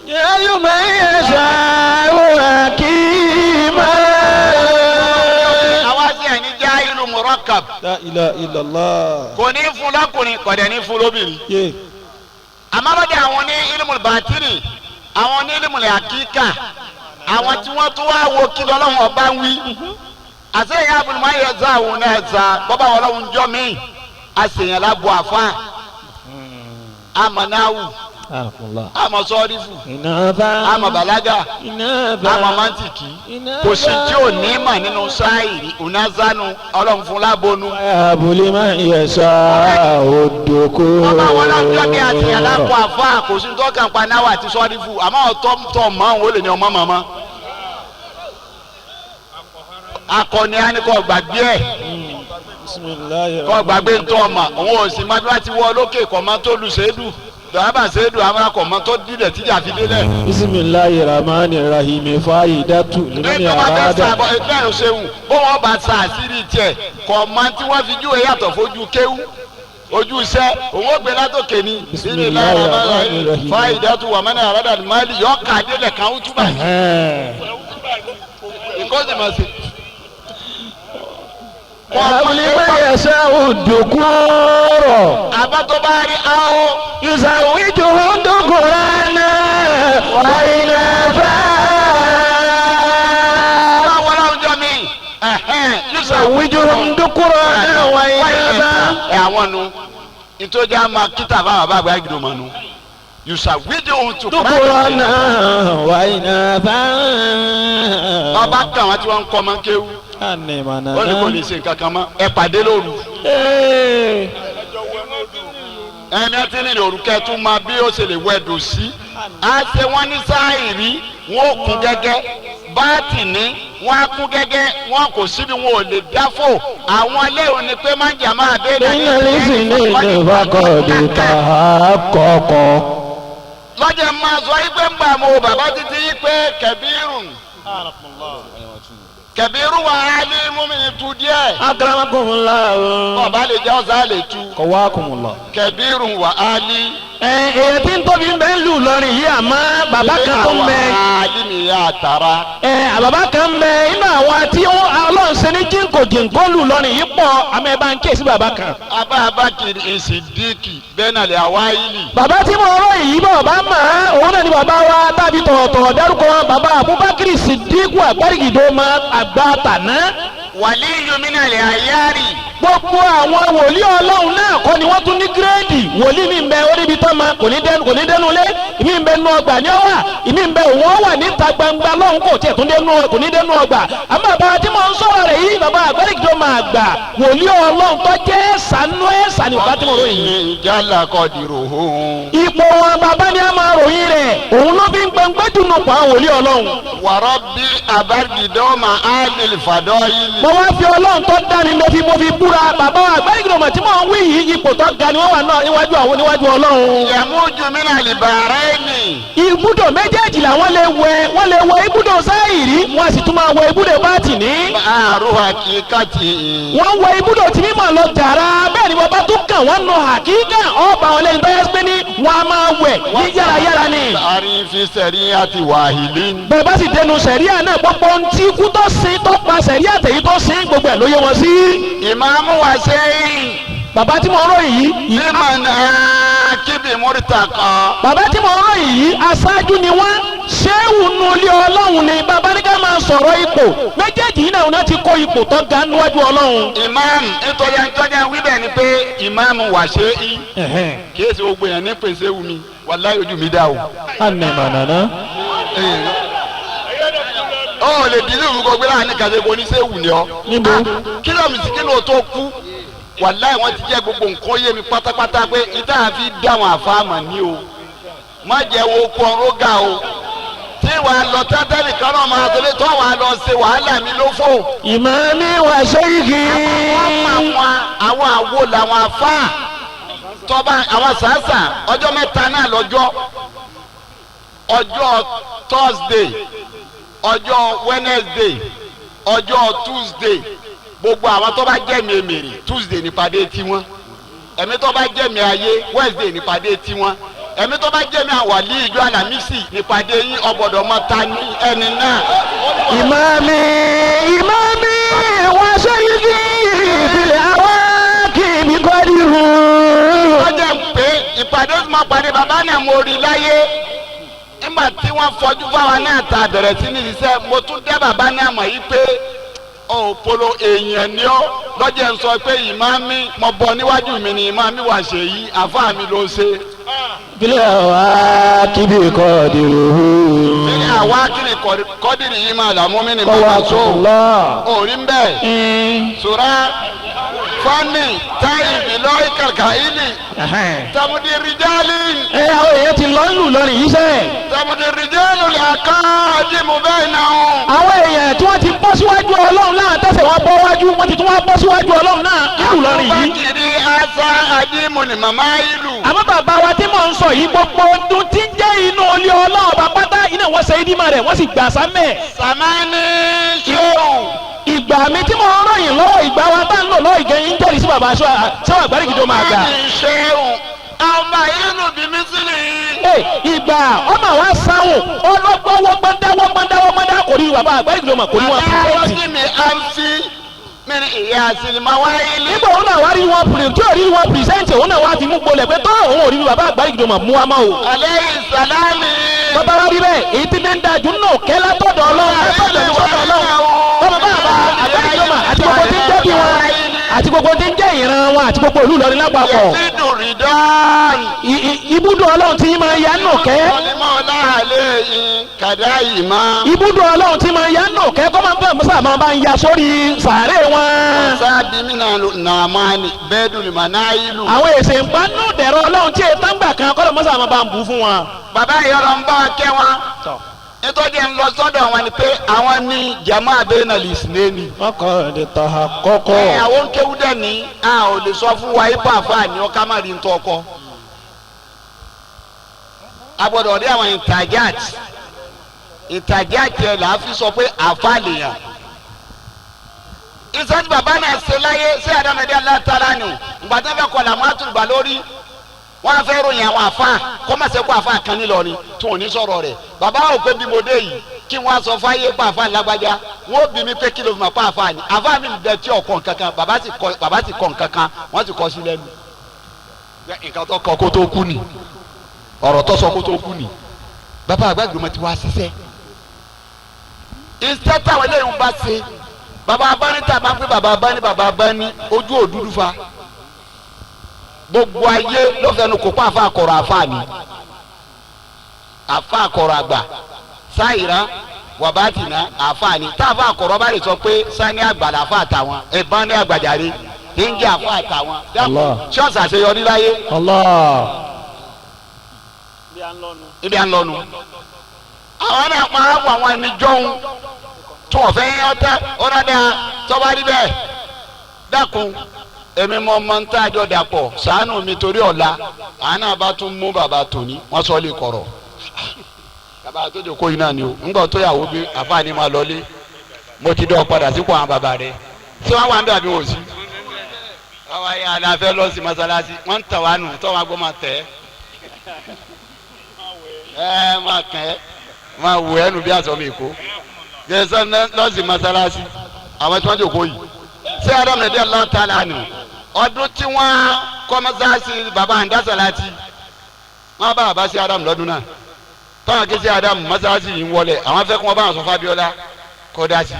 يجعل من يشاء عقيما. Àwa sì ẹni já ìlú murakkab. لا إله إلا الله. Kò ní fún lọ́kùnrin kò dẹ̀ ní fún lóbìnrin. Yeah. Àmọ́ lọ́dọ̀ àwọn ní ilmul batini, àwọn ní ilmul hakika, àwọn tí wọ́n tún wá wo kí lọ́lọ́run ọba ń wí. Àti ẹ̀yà abúlé yẹ za òun náà za bọ́bá wọn lọ́hùn jọ mí àṣeyàn lábo àfa àmọ̀ náwù àmọ̀ sọ́ọ́rífù àmọ̀ bàlágà àmọ̀ mantiki kò sí tí ò ní mà nínú sáìrì onazanu Ọlọ́run fún lábọ́nú. abúlé máa ń yẹsà òdòkó. Bọ́bá wọn lọ́hùn jọ mí àṣeyàn lábo àfa kò sí tó kàn pa náwù àti sọ́ọ́rífù àmọ́ ọ̀tọ́ tọ̀ mọ́ òun ó lè ní ọmọ màmá. Akọni á ní kó gbàgbé ẹ̀ kọ́ gbàgbé ń tọ́ ọmọ òun ò sì máa bí wọ́n ti wọ́ lókè kọ́ máa tó lu sèédù dàbà sèédù àwọn akọ̀ máa tó dílẹ̀ tíjà fi délẹ̀. bisimilayi rahman rahim fayidatu limani ẹgbẹ́ wọn bẹ arada. sàbọ̀ ẹgbẹ́ ẹ̀ ṣeun bó wọn bá sa àṣírí tiẹ̀ kọ́ máa tí wọ́n fi júwe yàtọ̀ fojú kéwú ojú iṣẹ́ òun ó gbé látòkè ni. Bisimilayi rahman rahim. fayidatu wàmánà arada mali yọ ká délẹ̀ kan ó túbà ìkọ́sì máa ṣe. abúlé máa ń yẹsà òdòkó rọ̀. Àbá tó bá rí ahó. يزوجهم ذكرانا وإناثا. Báwo láwùjọ mi? يزوجهم ذكرانا وإناثا. Ẹ àwọn nu. Ìtọ́jà máa kíta bá bàbá àgbà gidi mọ̀ nù. Yusa wíjì ohun tó Dukurana wa inatha. Ọba kan àwọn tí wọ́n ń kọ́ ọmọ kéwú. Animana. Ó ní kò lè ṣe nǹkan kan mọ́. Ẹ pàdé lóru. Ẹni tí ní òrùkẹ́ tún máa bí ó ṣe lè wẹ̀dùn sí. A ṣe wọ́n ní sáàìrí, wọ́n ò kún gẹ́gẹ́. Báàtì ní wọ́n á kún gẹ́gẹ́, wọ́n kò síbi wọn ò lè dáfò. Àwọn eléyìí ni pé máa ń jà máa dé. Iná lísì ní ìfakọ̀dé tààkọ̀kọ̀. Lọ́jọ́ máa sọ yí pé ń gbà mo bàbá títí yí pé kẹ̀bírù. Kẹ̀bírù wà á ní mú mi tu díẹ̀. Akramakumullah. Ọba lè jẹ́ ọ̀sán lè tu. Kọ̀wákumullah. Kẹ̀bírù wà á ní. Ẹ èyí tí ń tóbi ń bẹ ń lù lọrin yìí àmọ́ bàbá kan tó ń bẹ. Wà á ní ìyá àtàrà. Ẹ bàbá kan ń bẹ inú àwọn tí Ọlọ́run ṣe ní jíǹkò jíǹkó lù lọrin yìí pọ̀ àmọ́ ẹ bá ń kíyèsí bàbá kan. Abá Abakiri Ìsìdíkì bẹ́ẹ̀ náà lè àwáyìlì. Bàbá tí mo rọ yìí bàbá mọ̀ ẹ́ òun náà ni bàbá wa tàbí tọ̀ọ̀tọ̀ dárúkọ bàbá Abubakar Sidiku Àgbárígìdó ma àgbà tàná. Wàlíyù mínà lè àyárì. Gbogbo àwọn wòlíì Ọlọ́run náà kọ́ ni wọ́n tún ní gírèdì wòlíì mi ń bẹ orí ibi tán ma kò ní dẹnu lé ìmí ń bẹ nú ọgbà ní ọwà ìmí ń bẹ òun ọwà níta gbangba lọ́hùn kò tiẹ̀ tún dẹnu kò ní dẹnu ọgbà àmọ́ bàbá tí mo ń sọ̀rọ̀ rẹ̀ yìí bàbá Àgbárígìdó máa gbà wòlíì Ọlọ́run tó jẹ́ sànú ẹ̀ sànì bàbá tí mo ròyìn yìí. Jálá kọ́ dìrò hóun. Ipò wọn bàbá ni a máa ròyìn rẹ̀ òun ló fi ń gbẹngbẹ́ dùnú pa àwọn wòlíì Ọlọ́run. Wàrọ̀ bí Abárígìdó máa á lè fàdọ́ yìí. Mo wá fi Ọlọ́run tó dá mi mo fi búra bàbá Àgbárígìdó mà tí mò ń wí yìí ipò tó ga ni wọ́n wà náà níwájú àwọn níwájú Ọlọ́run. Yàmújú mínà lè bàárẹ̀ nì. Ibùdó méjèèjì làwọn lè wẹ wọ́n lè wẹ ibùdó sáìrí wọ́n sì tún máa wẹ ibùdó bátìní. Àrùn àkíkàtì. Wọ́n wẹ ibùdó tí mímọ̀ lọ jàrá bẹ́ẹ̀ ni wọ́n bá tún kàn wọ́n nù àkíkà ọba wọn lẹ́nu tó yẹ pé ní wọ́n á máa wẹ̀ ní yárayára ni. Àrí fi sẹ̀rí àti wàhílì. Bẹ́ẹ̀ bá sì dẹnu sẹ̀ríà náà gbogbo ohun tí ikú tó sin tó pa sẹ̀ríà tèyí tó sin gbogbo ẹ̀ ló yé wọn sí. Ìmáàmù wa sẹ́yìn. Bàbá tí mo ròyìn yìí. Límọ̀ náà kíbi múrítà kan. Bàbá tí mo ròyìn yìí aṣáájú ni wọ́n ṣéwù nulẹ̀ Ọlọ́run ni bàbá ní ká máa sọ̀rọ̀ ipò méjèèjì yìí náà wọ́n ti kó ipò tó ga níwájú Ọlọ́run. Ìmáàmù nítorí wíbẹ̀ ni pé ìmáàmù wà ṣe é kí èsì gbogbo yẹn ní pèsè wù mí wàláhì ojú mi dá o. Ànàmọ̀nàná. Ó lè dín ní ìrúkọ gbé láàrin kàṣe kò ní ṣe wù ní ọ. Níbo? Kílọ̀mù sí kí ló tó kú wàláhì wọ́n ti jẹ́ gbogbo nǹkan yé mi pátápátá pé ìta àfi dáwọn àfáàmà ní o má jẹ́ wo kú ọ̀rọ̀ ga o tí wàá lọ tẹ́tẹ́lì kan náà máa tẹ́lẹ̀ tó wàá lọ ṣe wàhálà mi ló fò. Ìmáàmì wà ṣéyìkì. Àwọn àwo làwọn afá tọ́ba àwọn sàásà ọjọ́ mẹ́ta náà lọ́jọ́ ọjọ́ Thursday ọjọ́ Wednesday ọjọ́ Tuesday gbogbo àwọn tó bá jẹ́mi èmèrè Tuesday nípàdé tiwọn ẹ̀mí tó bá jẹ́mi ayé Wednesday nípàdé tiwọn ẹ̀mí tó bá jẹ́mi àwàlí ìjọ Àlàmísì nípàdé yín ọ̀gbọ̀dọ̀ mọ ta ní ẹni náà. Ìmáàmì ìmáàmì wà ṣéyìkì ìfìlẹ̀ àwọn kìíní kọ́dìrú. Wọ́n jẹ́ pé ìpàdé tí mo pàdé bàbá náà mo rí láyé nígbà tí wọ́n fọjú fáwa náà ta bẹ̀rẹ̀ sí ní ṣiṣẹ́ mo tún dẹ́ bàbá náà mọ̀ yí pé òpolo èèyàn ni ọ́ lọ́jọ́ ń sọ pé ìmáàmì mo bọ̀ níwájú mi ni ìmáàmì wà ṣe yí àfáà mi ló ṣe. Ìfìlẹ̀ àwọn kìíní kọ́dìrú. Ìfìlẹ̀ àwa kìíní kọ́dìrì yìí máa là mú mi ní bàbá tó orí ń bẹ̀. Sùrà fani táyì bìlọ́ ìkàkà ìlì tàmùdì rìjálì. Ẹ àwọn èèyàn ti lọ lù lọrin yìí sẹ́. Tàmùdì rìjálì lè ká àdìmú bẹ́ẹ̀ náà. Àwọn èèyàn tí wọ́n ti bọ́ síwájú Ọlọ́run náà tẹ̀sẹ̀ wọn bọ́ wájú wọ́n ti tún wá bọ́ síwájú Ọlọ́run náà lù lọrin yìí. Àbúbákiri asa àdìmú ni màmá ìlú. Àmọ́ bàbá wa tí mò ń sọ yìí gbogbo ọdún tí ń jẹ́ inú ilé Ọlọ́run bá pátá iná wọ́n ṣe ìdímọ̀ rẹ̀ wọ́n sì gbà sámẹ̀. Sàmánì ṣéun. Ìgbà mi tí mo ń ròyìn lọ́wọ́ ìgbà wa tá ń lò lọ́wọ́ ìgẹ̀yìn ń jẹ́rìí sí bàbá aṣọ Àgbárígìdó máa gbà. Sàmánì ṣéun. Ọmọ inú bí mísìlì. Ìgbà ọmọ wa sáwùn ọlọ́gbọ́n wọ́gbọ́ndá wọ́gbọ́ndá wọ́gbọ́ndá kò rí bàbá Àgbárígìdó mà kò rí wọn pírẹ́sì. Aláwọ̀ mi à ń fi mi ní ìyá sinimá wáyé. Nígbà òun náà wá rí wọn tí ò rí wọn pírẹsẹ̀ntì òun náà wá fi mú gbolẹ̀ pé tó òun ò rí bàbá Àgbárígìdó mà mú wa mọ́ o. Alẹ́ ìsàlámì. Bàbá wa rí bẹ́ẹ̀ èyí tí ní ń dájú nù kẹ́ látọ̀dọ̀ Ọlọ́run látọ̀dọ̀ Ọlọ́run bàbá Àgbárígìdó mà àti gbogbo tí ń jẹ́ bí wọn. Àti gbogbo tí ń jẹ́ ìran wọn àti gbogbo ìlú Ìlọrin lápapọ̀. Yẹ̀sídù rìdán. Ibùdó Ọlọ́run tí máa ya nù kẹ́. Ọlọ́mọ láàlẹ́ yìí kàdá yìí má. Ibùdó Ọlọ́run tí máa ya nù kẹ́ kọ́ máa ń bẹ̀ mọ́sá máa bá ń ya sórí sàárè wọn. Sáàbì mí nàá ní bẹ́ẹ̀ dùn mà náà ìlú. Àwọn èsè ń bá nù dẹ̀rọ Ọlọ́run tí ètò ń gbà kan kọ́ ló mọ́sá máa bá ń bù fún wọn. Bàbá yìí ọ̀rọ̀ ń bá wa kẹ́ wọn. Nítorí ń lọ sọ́dọ̀ wọn ni pé àwọn ní jama abẹ́nà lìsìnẹ́ni. Wọ́n kọ́ ẹ̀ tọ́ àkọ́kọ́. Ẹ àwọn kéwú dẹ̀ ní a ò lè sọ fún wa ipò àfáà ní ọkà má rí ntọ́ ọkọ. A gbọ́dọ̀ rí àwọn ìtajáàt ìtajáàt yẹn là á fi sọ pé àfáà lèèyàn. Iṣẹ́ tí bàbá náà ṣe láyé sí àdámẹ́dẹ́ aláàtàlá ni ìgbà tí wọ́n fẹ́ kọ́ làwọn àtúrùbà lórí wọ́n á fẹ́ ròyìn àwọn àfáà kọ́mọ̀sẹ́ kó àfáà kan nílọrin tí wọ́n ní sọ̀rọ̀ rẹ̀. Bàbá ò pé bí mo dé yìí kí wọ́n á sọ fáyé pa àfáà lágbájá wọ́n ó bí mi pé kí ló fi mọ̀ pa àfáà ni àfáà mi bẹ tí ọkọ̀ nkankan bàbá sì kọ nkankan wọ́n sì kọ sí lẹ́nu. Nǹkan tó kọ kó tó kú ni ọ̀rọ̀ tó sọ kó tó kú ni bàbá àgbàgbé ti wá ṣiṣẹ́. Iṣẹ́ táwọn eléyìí ń bá ṣe bàbá abáni tá a máa ń pè bàbá abáni bàbá abáni ojú òdúdú fa gbogbo ayé ló fẹnu kó pa àfa àkọrọ àfa ni àfa àkọrọ àgbà sáyìrá wàbátìná àfa ni tá àfa àkọrọ bá lè sọ pé sani àgbà làfa àtàwọn ẹ̀bán ní àgbàjáre ń jẹ́ àfa àtàwọn Allah. ṣọ́ọ̀ṣì àṣeyọrí láyé Allah. ibi à ń lọ nu. Àwọn náà máa wọ àwọn ẹni jọ̀hún tí wọ́n fẹ́ yán tẹ́ ọ̀rọ̀ dáa tọ́ba rí bẹ́ẹ̀ dákun èmi mọ ọmọ ń tá àjọ dàpọ̀ ṣàánú mi torí ọ̀la àwọn náà bá tún mú bàbá tòní wọ́n sọ lè kọ̀rọ̀ bàbá tó jòkó yìí náà ni o ńgbà tó yàwó bí àfààní máa lọlé mo ti dọ̀ padà sípò àwọn bàbá rẹ tí wọ́n wà ń bẹ̀ àbí wò sí. Bàbá yà á fẹ́ lọ sí mọ́sálásí wọ́n ń tẹ̀ wá nù tọ́ wọn gbọ́ máa tẹ̀ ẹ́ ẹ máa kàn ẹ́ máa wù ẹ́ nù bí aṣọ mi kó jẹ́sẹ̀ lọ́sì mọ́sálásí àwọn tí wọ́n jòkó yìí ṣé Ádámù ẹ̀dẹ́ lọ́ta lánà ọdún tí wọ́n kọ́ mọ́sálásí bàbá àǹdásálátì wọ́n bá bàbá sí Ádámù lọ́dún náà táwọn ké sí Ádámù mọ́sálásí yìí ń wọlé àwọn fẹ́ kí wọ́n bá wọn sọ Fábíọ́lá kó dá sí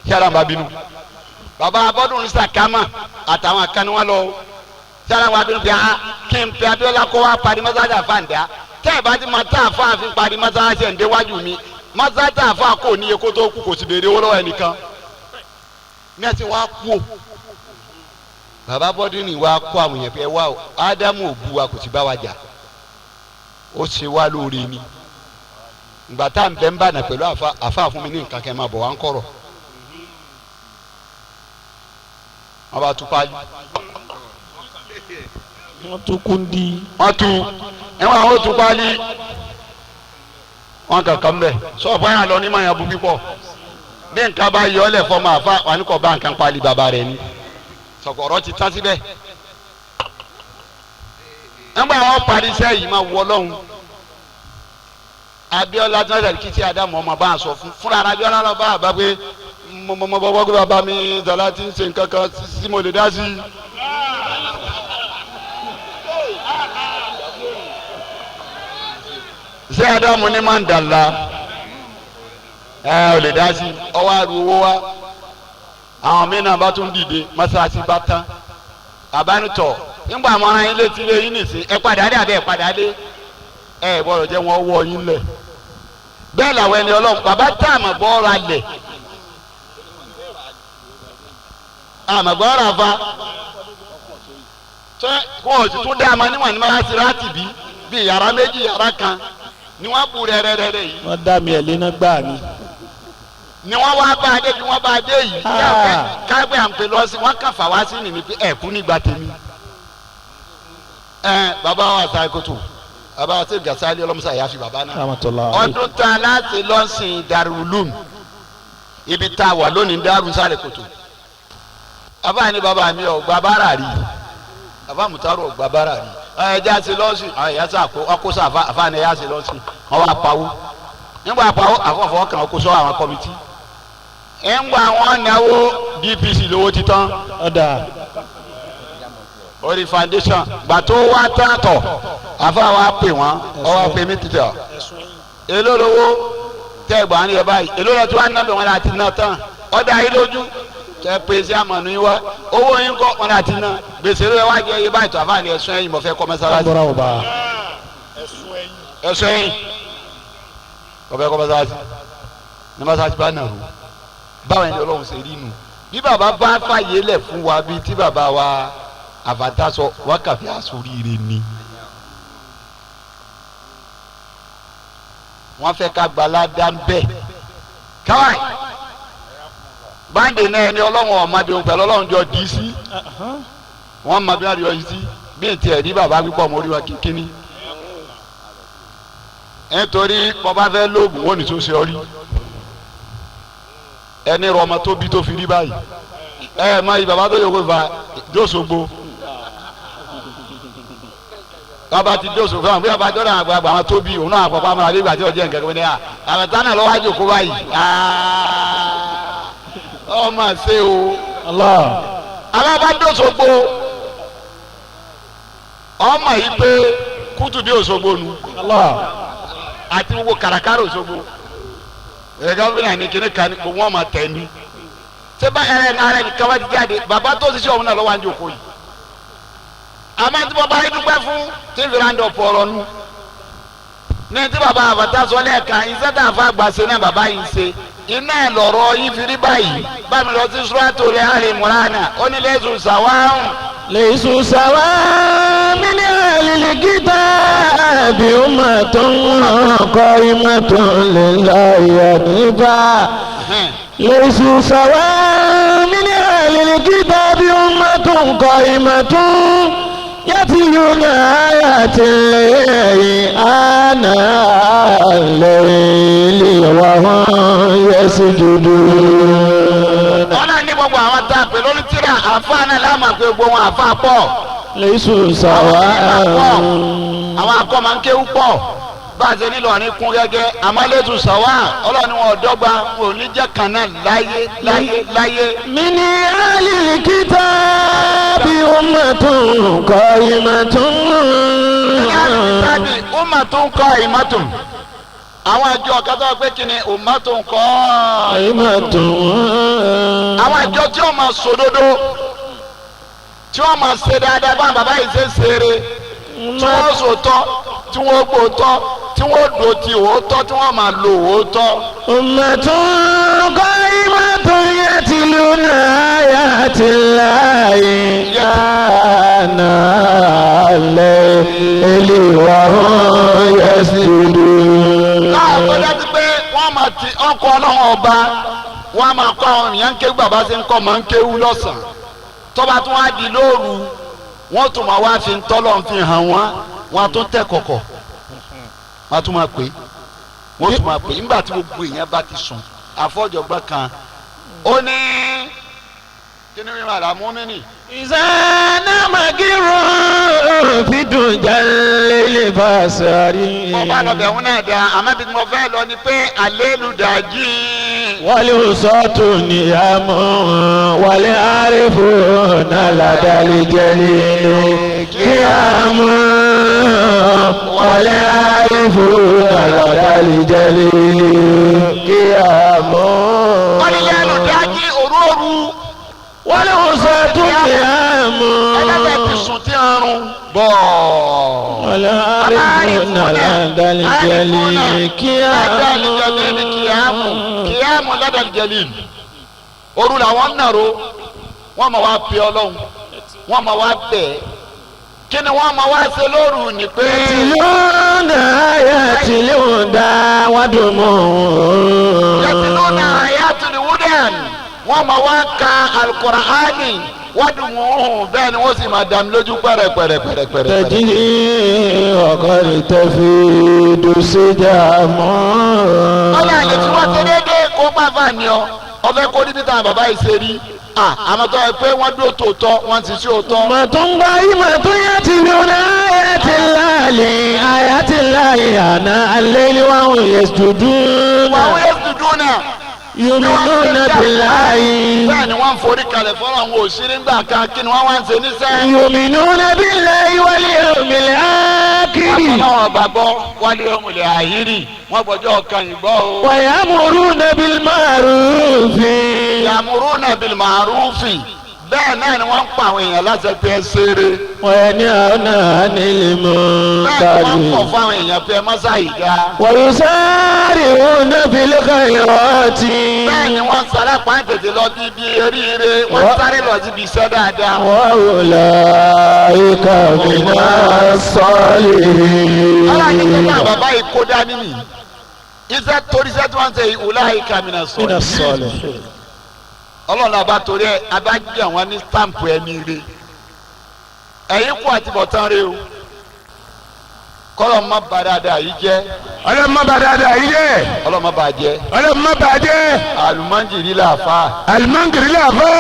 i ṣé Ádámù bá bínú bàbá abọ́dún sàkámà àtàwọn kan ní wọ́n lọ ṣé Ádámù bá bínú bí i kí n pe Abíọ́lá kó wá parí mọ́sálásí àfàǹdá tẹ́ ẹ̀ bá ti máa tá àfa àfi parí mọ́sálásí ẹ̀ ń déwájú mi mọ́sálásí àfa kò ní iye kó tó kú kò sì béèrè owó lọ́wọ́ ẹnìkan ní ẹ ti wá kú o bàbá bọ́dún ni wàá kó àwọn èèyàn pé ẹ wá o Ádámù ò bu wa kò sì bá wa jà ó ṣe wá lóore ni ìgbà tá à ń bẹ́ ń bànà pẹ̀lú àfa fún mi ní nǹkan kẹ́ máa bọ̀ wá ń kọ̀rọ̀ wọ́n bá tú páálí Wọ́n tún kún di. wọ́n tú ẹ̀wọ̀n àwọn tú páálí wọn kankan bẹ̀ sọ̀fọ̀ yà lọ ní màá yàn bú pípọ̀ bí nǹkan bá yọ ọ́ lẹ̀ fọ́ máa fa wà ní kò bá nǹkan páálí bàbá rẹ̀ ni sọ̀kọ̀rọ̀ ti tán síbẹ̀ nígbà wọn parí iṣẹ́ yìí máa wọ lọ́hùn Abíọ́lá tí wọ́n sẹ̀rí kí tí Ádámù ọmọ bá a sọ fún fúnra ara Abíọ́lá lọ bá a bá pé mo bọ́ pé bàbá mi dàlá ti ń ṣe nǹkan kan tí mo lè dá sí i. Ṣé Ádámù ní máa ń dàlá ẹ ò lè dá sí i ọwọ́ àrùn owó wa àwọn mìíràn bá tún dìde mọ́ṣáláṣí bá tán àbánitọ̀ nígbà àwọn ará yín létí lé yín nìsín ẹ padà dé àbẹ́ ẹ padà dé ẹ gbọ́dọ̀ jẹ́ wọn wọ yín lẹ̀ bẹ́ẹ̀ làwọn ẹni ọlọ́run bàbá tá àmọ̀gbọ́ ra lẹ̀ àmọ̀gbọ́ ra fa tẹ́ kó o sì tún dá àmọ́ níwọ̀n ní mọ́ṣáláṣí láti bí bí yàrá méjì yàrá kan ni wọ́n bu rẹ́rẹ́rẹ́rẹ́ yìí Wọ́n dá mi ẹ̀ léná gbáà ni. ni wọ́n wá bá a dé bí wọ́n bá a dé yìí kágbé à ń pè lọ sí wọ́n kàn fà wá sí nìyí pé ẹ̀kú nígbà tèmi. Ẹ bàbá wa sa koto bàbá wa sẹ gasali ọlọmọsá yà fi bàbá náà ọdún tá a láti lọ́sìn Darulum ibi tá a wà lónìí Darul sáré koto bàbá ni bàbá mi ò gba bára rí bàbá mutaru ò gba bára rí ẹ jẹ́ àti lọ́sìn ẹ yà sá kó sá àfa ni ẹ yà sí lọ́sìn wọ́n wá pawó nígbà pawó àfọ̀fọ̀ kan kó sọ àwọn kọ́mítì ńgbà wọn náwó DPC lówó títán Ọ̀dà. orí foundation gbà tó wá tààtọ̀ àfa wa pè wọ́n ọ wá pè mí títọ̀ èló lówó tẹ́ gbà ní ẹ báyìí èló lọ tí wọ́n á ná bẹ̀ wọ́n láti ná tán ọ̀dà yìí lójú Tẹ pé sí àmọ̀nù yín wá owó yín kọ́ wọn àti ná gbèsè ló wá jẹ iye báyìí tó àfáàní ẹ̀sùn ẹ̀yìn mọ̀ fẹ́ kọ́ mọ́sálásí. Ẹ̀sùn ẹ̀yìn mọ̀ fẹ́ kọ́ mọ́sálásí ní mọ́sálásí bá nà ó báwọn ẹni ọlọ́run ṣe rí nu bí bàbá bá fàyè lẹ̀ fún wa bíi tí bàbá wa àfàtà sọ wákàtí àsoríire ni. Wọ́n fẹ́ ká gbalada ń bẹ̀ káwáì báńdì náà ẹni ọlọ́run ọ̀mọdé òun pẹ̀lú ọlọ́run jọ dì í sí wọ́n mọ bí wọ́n yọ sí bí n tiẹ̀ rí bàbá pípọ̀ mọ́ orí wa kínkínní nítorí bọ́bá fẹ́ lóògùn wọ́n ní tó ṣe ọ rí ẹni rọ ọmọ tó bí tó fi rí báyìí ẹ mọ ibà bàbá tó yẹ kó fa dóṣogbo bàbá ti dóṣogbo fún àwọn bí bàbá dọ́nà àgbààgbà àwọn tó bí òun náà àpapọ̀ àmọ́ àbí ìgbà tí ọjọ́ nǹkan kan ní à àwọn tánà lọ́wọ́ àjòkó báyìí ọmọ ṣe o àwọn bá dóṣogbo ọmọ yìí pé kútù bí Òṣogbo nu àti gbogbo kàràkàrà Òṣogbo ẹ̀ka fúnra ní kíní kan kò wọ́n máa tẹ̀ ní. ṣé bá ẹrẹ ní ara ẹni káwá ti jáde bàbá tó ṣiṣẹ́ òun náà lọ́wọ́ àjò kò yìí. àmọ́ tí bàbá yìí dúpẹ́ fún tí fìràǹdọ̀ pọ̀rọ̀ nu. ní tí bàbá àbàtà sọ lẹ́ẹ̀kan iṣẹ́ tá a fa gbà ṣe náà bàbá yìí ṣe iná ẹ̀ lọ̀rọ̀ yìí fi rí báyìí bámi lọ sí sùràtò rẹ̀ àlè mùránà ó ní lẹ́sùn sàwáhùn. ليسوا سواء من أهل الكتاب أمة قائمة لله حنيفا ليسوا سواء من أهل الكتاب أمة قائمة يتلون آيات الله آناء الليل وهم يسجدون. Ọlọ́run ní gbogbo àwọn tá a pè lórí tíra àfa náà láàmú àpè gbogbo wọn àfa pọ̀. ليسوا سواء. Àwọn akọ́ máa ń kéwú pọ̀ bá a ṣe nílò ọ̀rìn kún gẹ́gẹ́ àmọ́lẹ́tù sàwá ọlọ́run ní wọn ò dọ́gba wọn ò ní jẹ́ kan náà láyé láyé láyé. من أهل الكتاب أمة قائمة. Tàbí umma tó ń kọ́ ìmọ̀tò àwọn àjọ kátó pé kí ni umma tó ń kọ́ قائمة. àwọn àjọ tí wọ́n máa sòdodo tí wọ́n máa ṣe dáadáa báwọn bàbá yìí ṣe ń ṣeré tí wọ́n sòótọ́ tí wọ́n gbóòótọ́ tí wọ́n dò tí òótọ́ tí wọ́n máa lo òótọ́. أمة قائمة يتلون آيات الله آناء الليل وهم يسجدون. Láàbọ̀ dájú pé wọ́n máa ti ọkọ̀ ọlọ́run ọba wọ́n á máa kọ́ àwọn èèyàn ń kéwú bàbá ṣe ń kọ́ máa ń kéwú lọ́sàn-án tọ́ba tún wá di lóru wọ́n tún máa wá fi tọ́lọ̀ fi hàn wọ́n wọ́n á tún tẹ̀ kọ̀kọ̀ wọ́n á tún máa pè é wọ́n tún máa pè é nígbà tí gbogbo èèyàn bá ti sùn àfọ́jọ́gbọ́n kan ó ní kí ni mímọ́ àràmú mi nì. إذا نام في دجى الليل فاسري. Mo bá lọ bẹ̀ wọ́n náà dáa àmọ́ bí mo fẹ́ lọ ni pé àlélù dàjí. والوسط نيام والعارفون لدى الجليل قيام والعارفون لدى الجليل قيام. Wọ́n ní lẹ́nu dájí òru òru. والوسط نيام Ẹlẹ́dẹ̀ ti sùn tí ń rún. Bọ́ọ̀. والعارفون لدى الجليل Ládàlí jalil قيام. kìámù kìámù ládàlí jalil. Òru làwọn ń nàró. Wọ́n máa wá pe Ọlọ́run. Wọ́n máa wá bẹ̀ ẹ́. Kí ni wọ́n máa wá ṣe lóru ni pé. يتلون آيات الهدى ودموع. Yatiluna ayatul hudan. Wọ́n máa wá ka alukur'ani wádùn bẹ́ẹ̀ ni wọ́n sì máa dàmí lójú pẹ̀rẹ̀pẹ̀rẹ̀pẹ̀rẹ̀. تجري وقد تفيد سجام. Ọlá àlè tí wọ́n ṣe déédéé kó má fà ní ọ ọfẹ́ kó níbi táwọn bàbá yìí ṣe rí àmọ́ tó yẹ pé wọ́n dúró tòótọ́ wọ́n ti ṣe òótọ́. أمة قائمة يتلون آيات الله آيات الله آناء الليل وهم يسجدون. Wàá wọ́n yẹ dúdú náà. يؤمنون بالله. Bẹ́ẹ̀ ni wọ́n ń forí kalẹ̀ fọ́nrán àwọn òṣèré ńgbà kan kí ni wọ́n wá ń ṣe níṣẹ́. يؤمنون بالله واليوم الآخر. àhírì. Wọ́n gbọ́ gbàgbọ́ wálé ọmọlẹ̀ àhírì wọ́n gbọ́jọ́ kan ìgbọ́ o. Wàyàmùrúnà bil ma'rufi. Ya'muruna bil ma'rufi bẹ́ẹ̀ náà ni wọ́n ń pa àwọn èèyàn láṣẹ pé ẹ ṣeré. Wayanhauna 'anil Bẹ́ẹ̀ ni munkari. wọ́n ń kọ̀ fún àwọn èèyàn pé ẹ má ṣàìdá. Wayusari'una fil khayrati. Bẹ́ẹ̀ ni wọ́n sálápá tètè lọ bí ibi eríire wọ́n sáré lọ síbi iṣẹ́ dáadáa. Wa ulaika minas salihin. Ọlọ́run ní kí bàbá yìí kó dání nì. Iṣẹ́ torí iṣẹ́ tí wọ́n ń ṣe ulaika minas Minas salihin. salihin. Ọlọ́run àbá torí ẹ abá gbé àwọn ní stamp ẹni re. Ẹ̀yin kú àti bọ̀tán re o. Kọ́lọ̀ má ba dáadáa yìí jẹ́. Ọlọ́run má bà dáadáa yìí jẹ́. Ọlọ́run má bà jẹ́. Ọlọ́run má bà jẹ́. Àlùmọ́njìrì làáfà. Alimangiri làfà.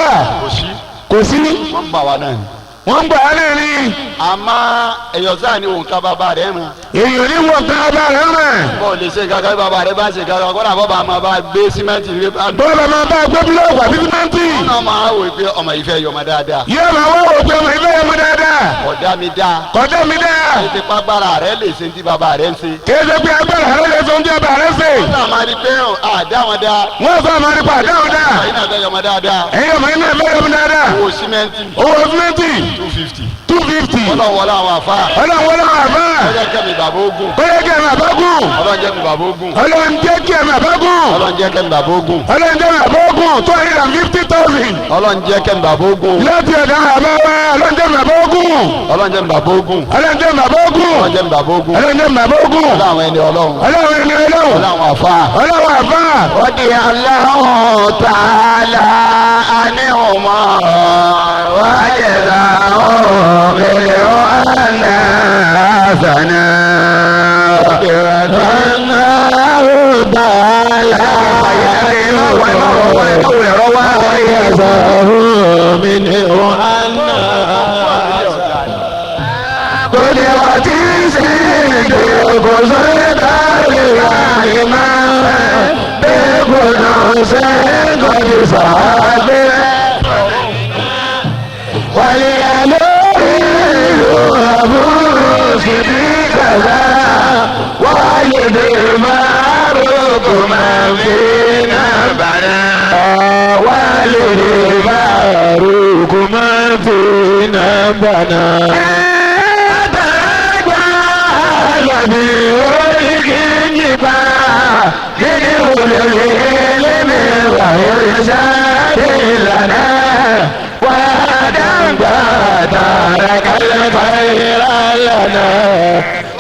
Kò sí. Kò sí ní. Wọ́n ń bà wá náà ni. Wọ́n ń gbà á náà ni. Àmọ́ èèyàn sáà ni òǹkà bàbá rẹ̀ ràn. Èèyàn ní wọ̀ kan bá rẹ̀ rẹ̀. Bọ́ọ̀ lè ṣe kankan bí bàbá rẹ̀ bá ṣe kankan kọ́dà bọ́ bá máa bá gbé símẹ́ǹtì rẹ̀ bá dùn. Bọ́ọ̀lù máa bá gbé búlọ́ọ̀kù àbí símẹ́ǹtì. Wọ́n náà máa wò pé ọmọ yìí fẹ́ yọmọ dáadáa. Yóò máa wá wò pé ọmọ ìfẹ́ yẹn mú dáadáa. Ọ̀dá mi dáa. Kọjá mi dáa. Ètè pàgbára rẹ̀ lè ṣe tí bàbá rẹ̀ ń ṣe. Kì í ṣe pé agbára rẹ̀ lè sọ oúnjẹ bàrẹ̀ sè. Wọ́n náà máa rí pé àdá wọn dáa. Wọ́n sọ ma nípa àdáhùn dáa. Ọmọ yìí náà fẹ́ yọmọ dáadáa. Ẹ̀yin ọmọ yìí náà fẹ́ yọmọ dáadáa. Owó símẹ́ǹtì Owó símẹ́ǹtì 250. 250. Ọlọ́run wọlé àwọn àfa. Ọlọ́run wọlé àwọn àfà. Ọlọ́run jẹ́ kẹ́mi bàbá ogun. Bóyá kí ẹ̀mí àbá gùn. Ọlọ́run jẹ́ kẹ́mi bàbá ogun. Ọlọ́run jẹ́ kí ẹ̀mí àbá gùn. Ọlọ́run jẹ́ kẹ́mi bàbá ogun. Ọlọ́run jẹ́ bàbá ogun 250,000. Ọlọ́run jẹ́ kẹ́mi bàbá ogun. Láti ọ̀dọ̀ àbá wa ọlọ́run jẹ́ bàbá ogun. Ọlọ́run jẹ́ bàbá ogun. Ọlọ́run jẹ́ bàbá ogun. Ọlọ́run jẹ́ bàbá ogun. Ọlọ́run jẹ́ bàbá ogun. Ọlọ́run àwọn ẹni ọlọ́run. Ọlọ́run ẹni ọlọ́run. Ọlọ́run àwọn àfa. Ọlọ́run àfà. Rọ́dí Allahu ta'ala anihuma wáyẹ̀dá ọ̀rẹ́ ọ̀nà àṣànà.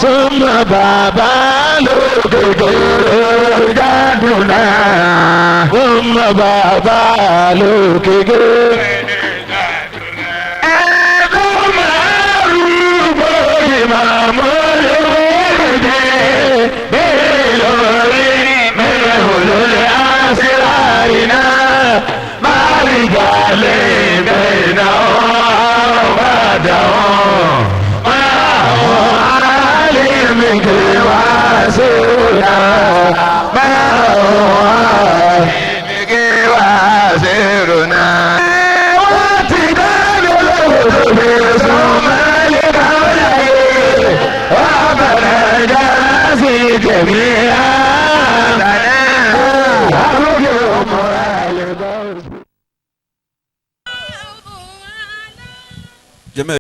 ثم بابا لوكي ثم بابا لوكي Jẹ́mẹ̀.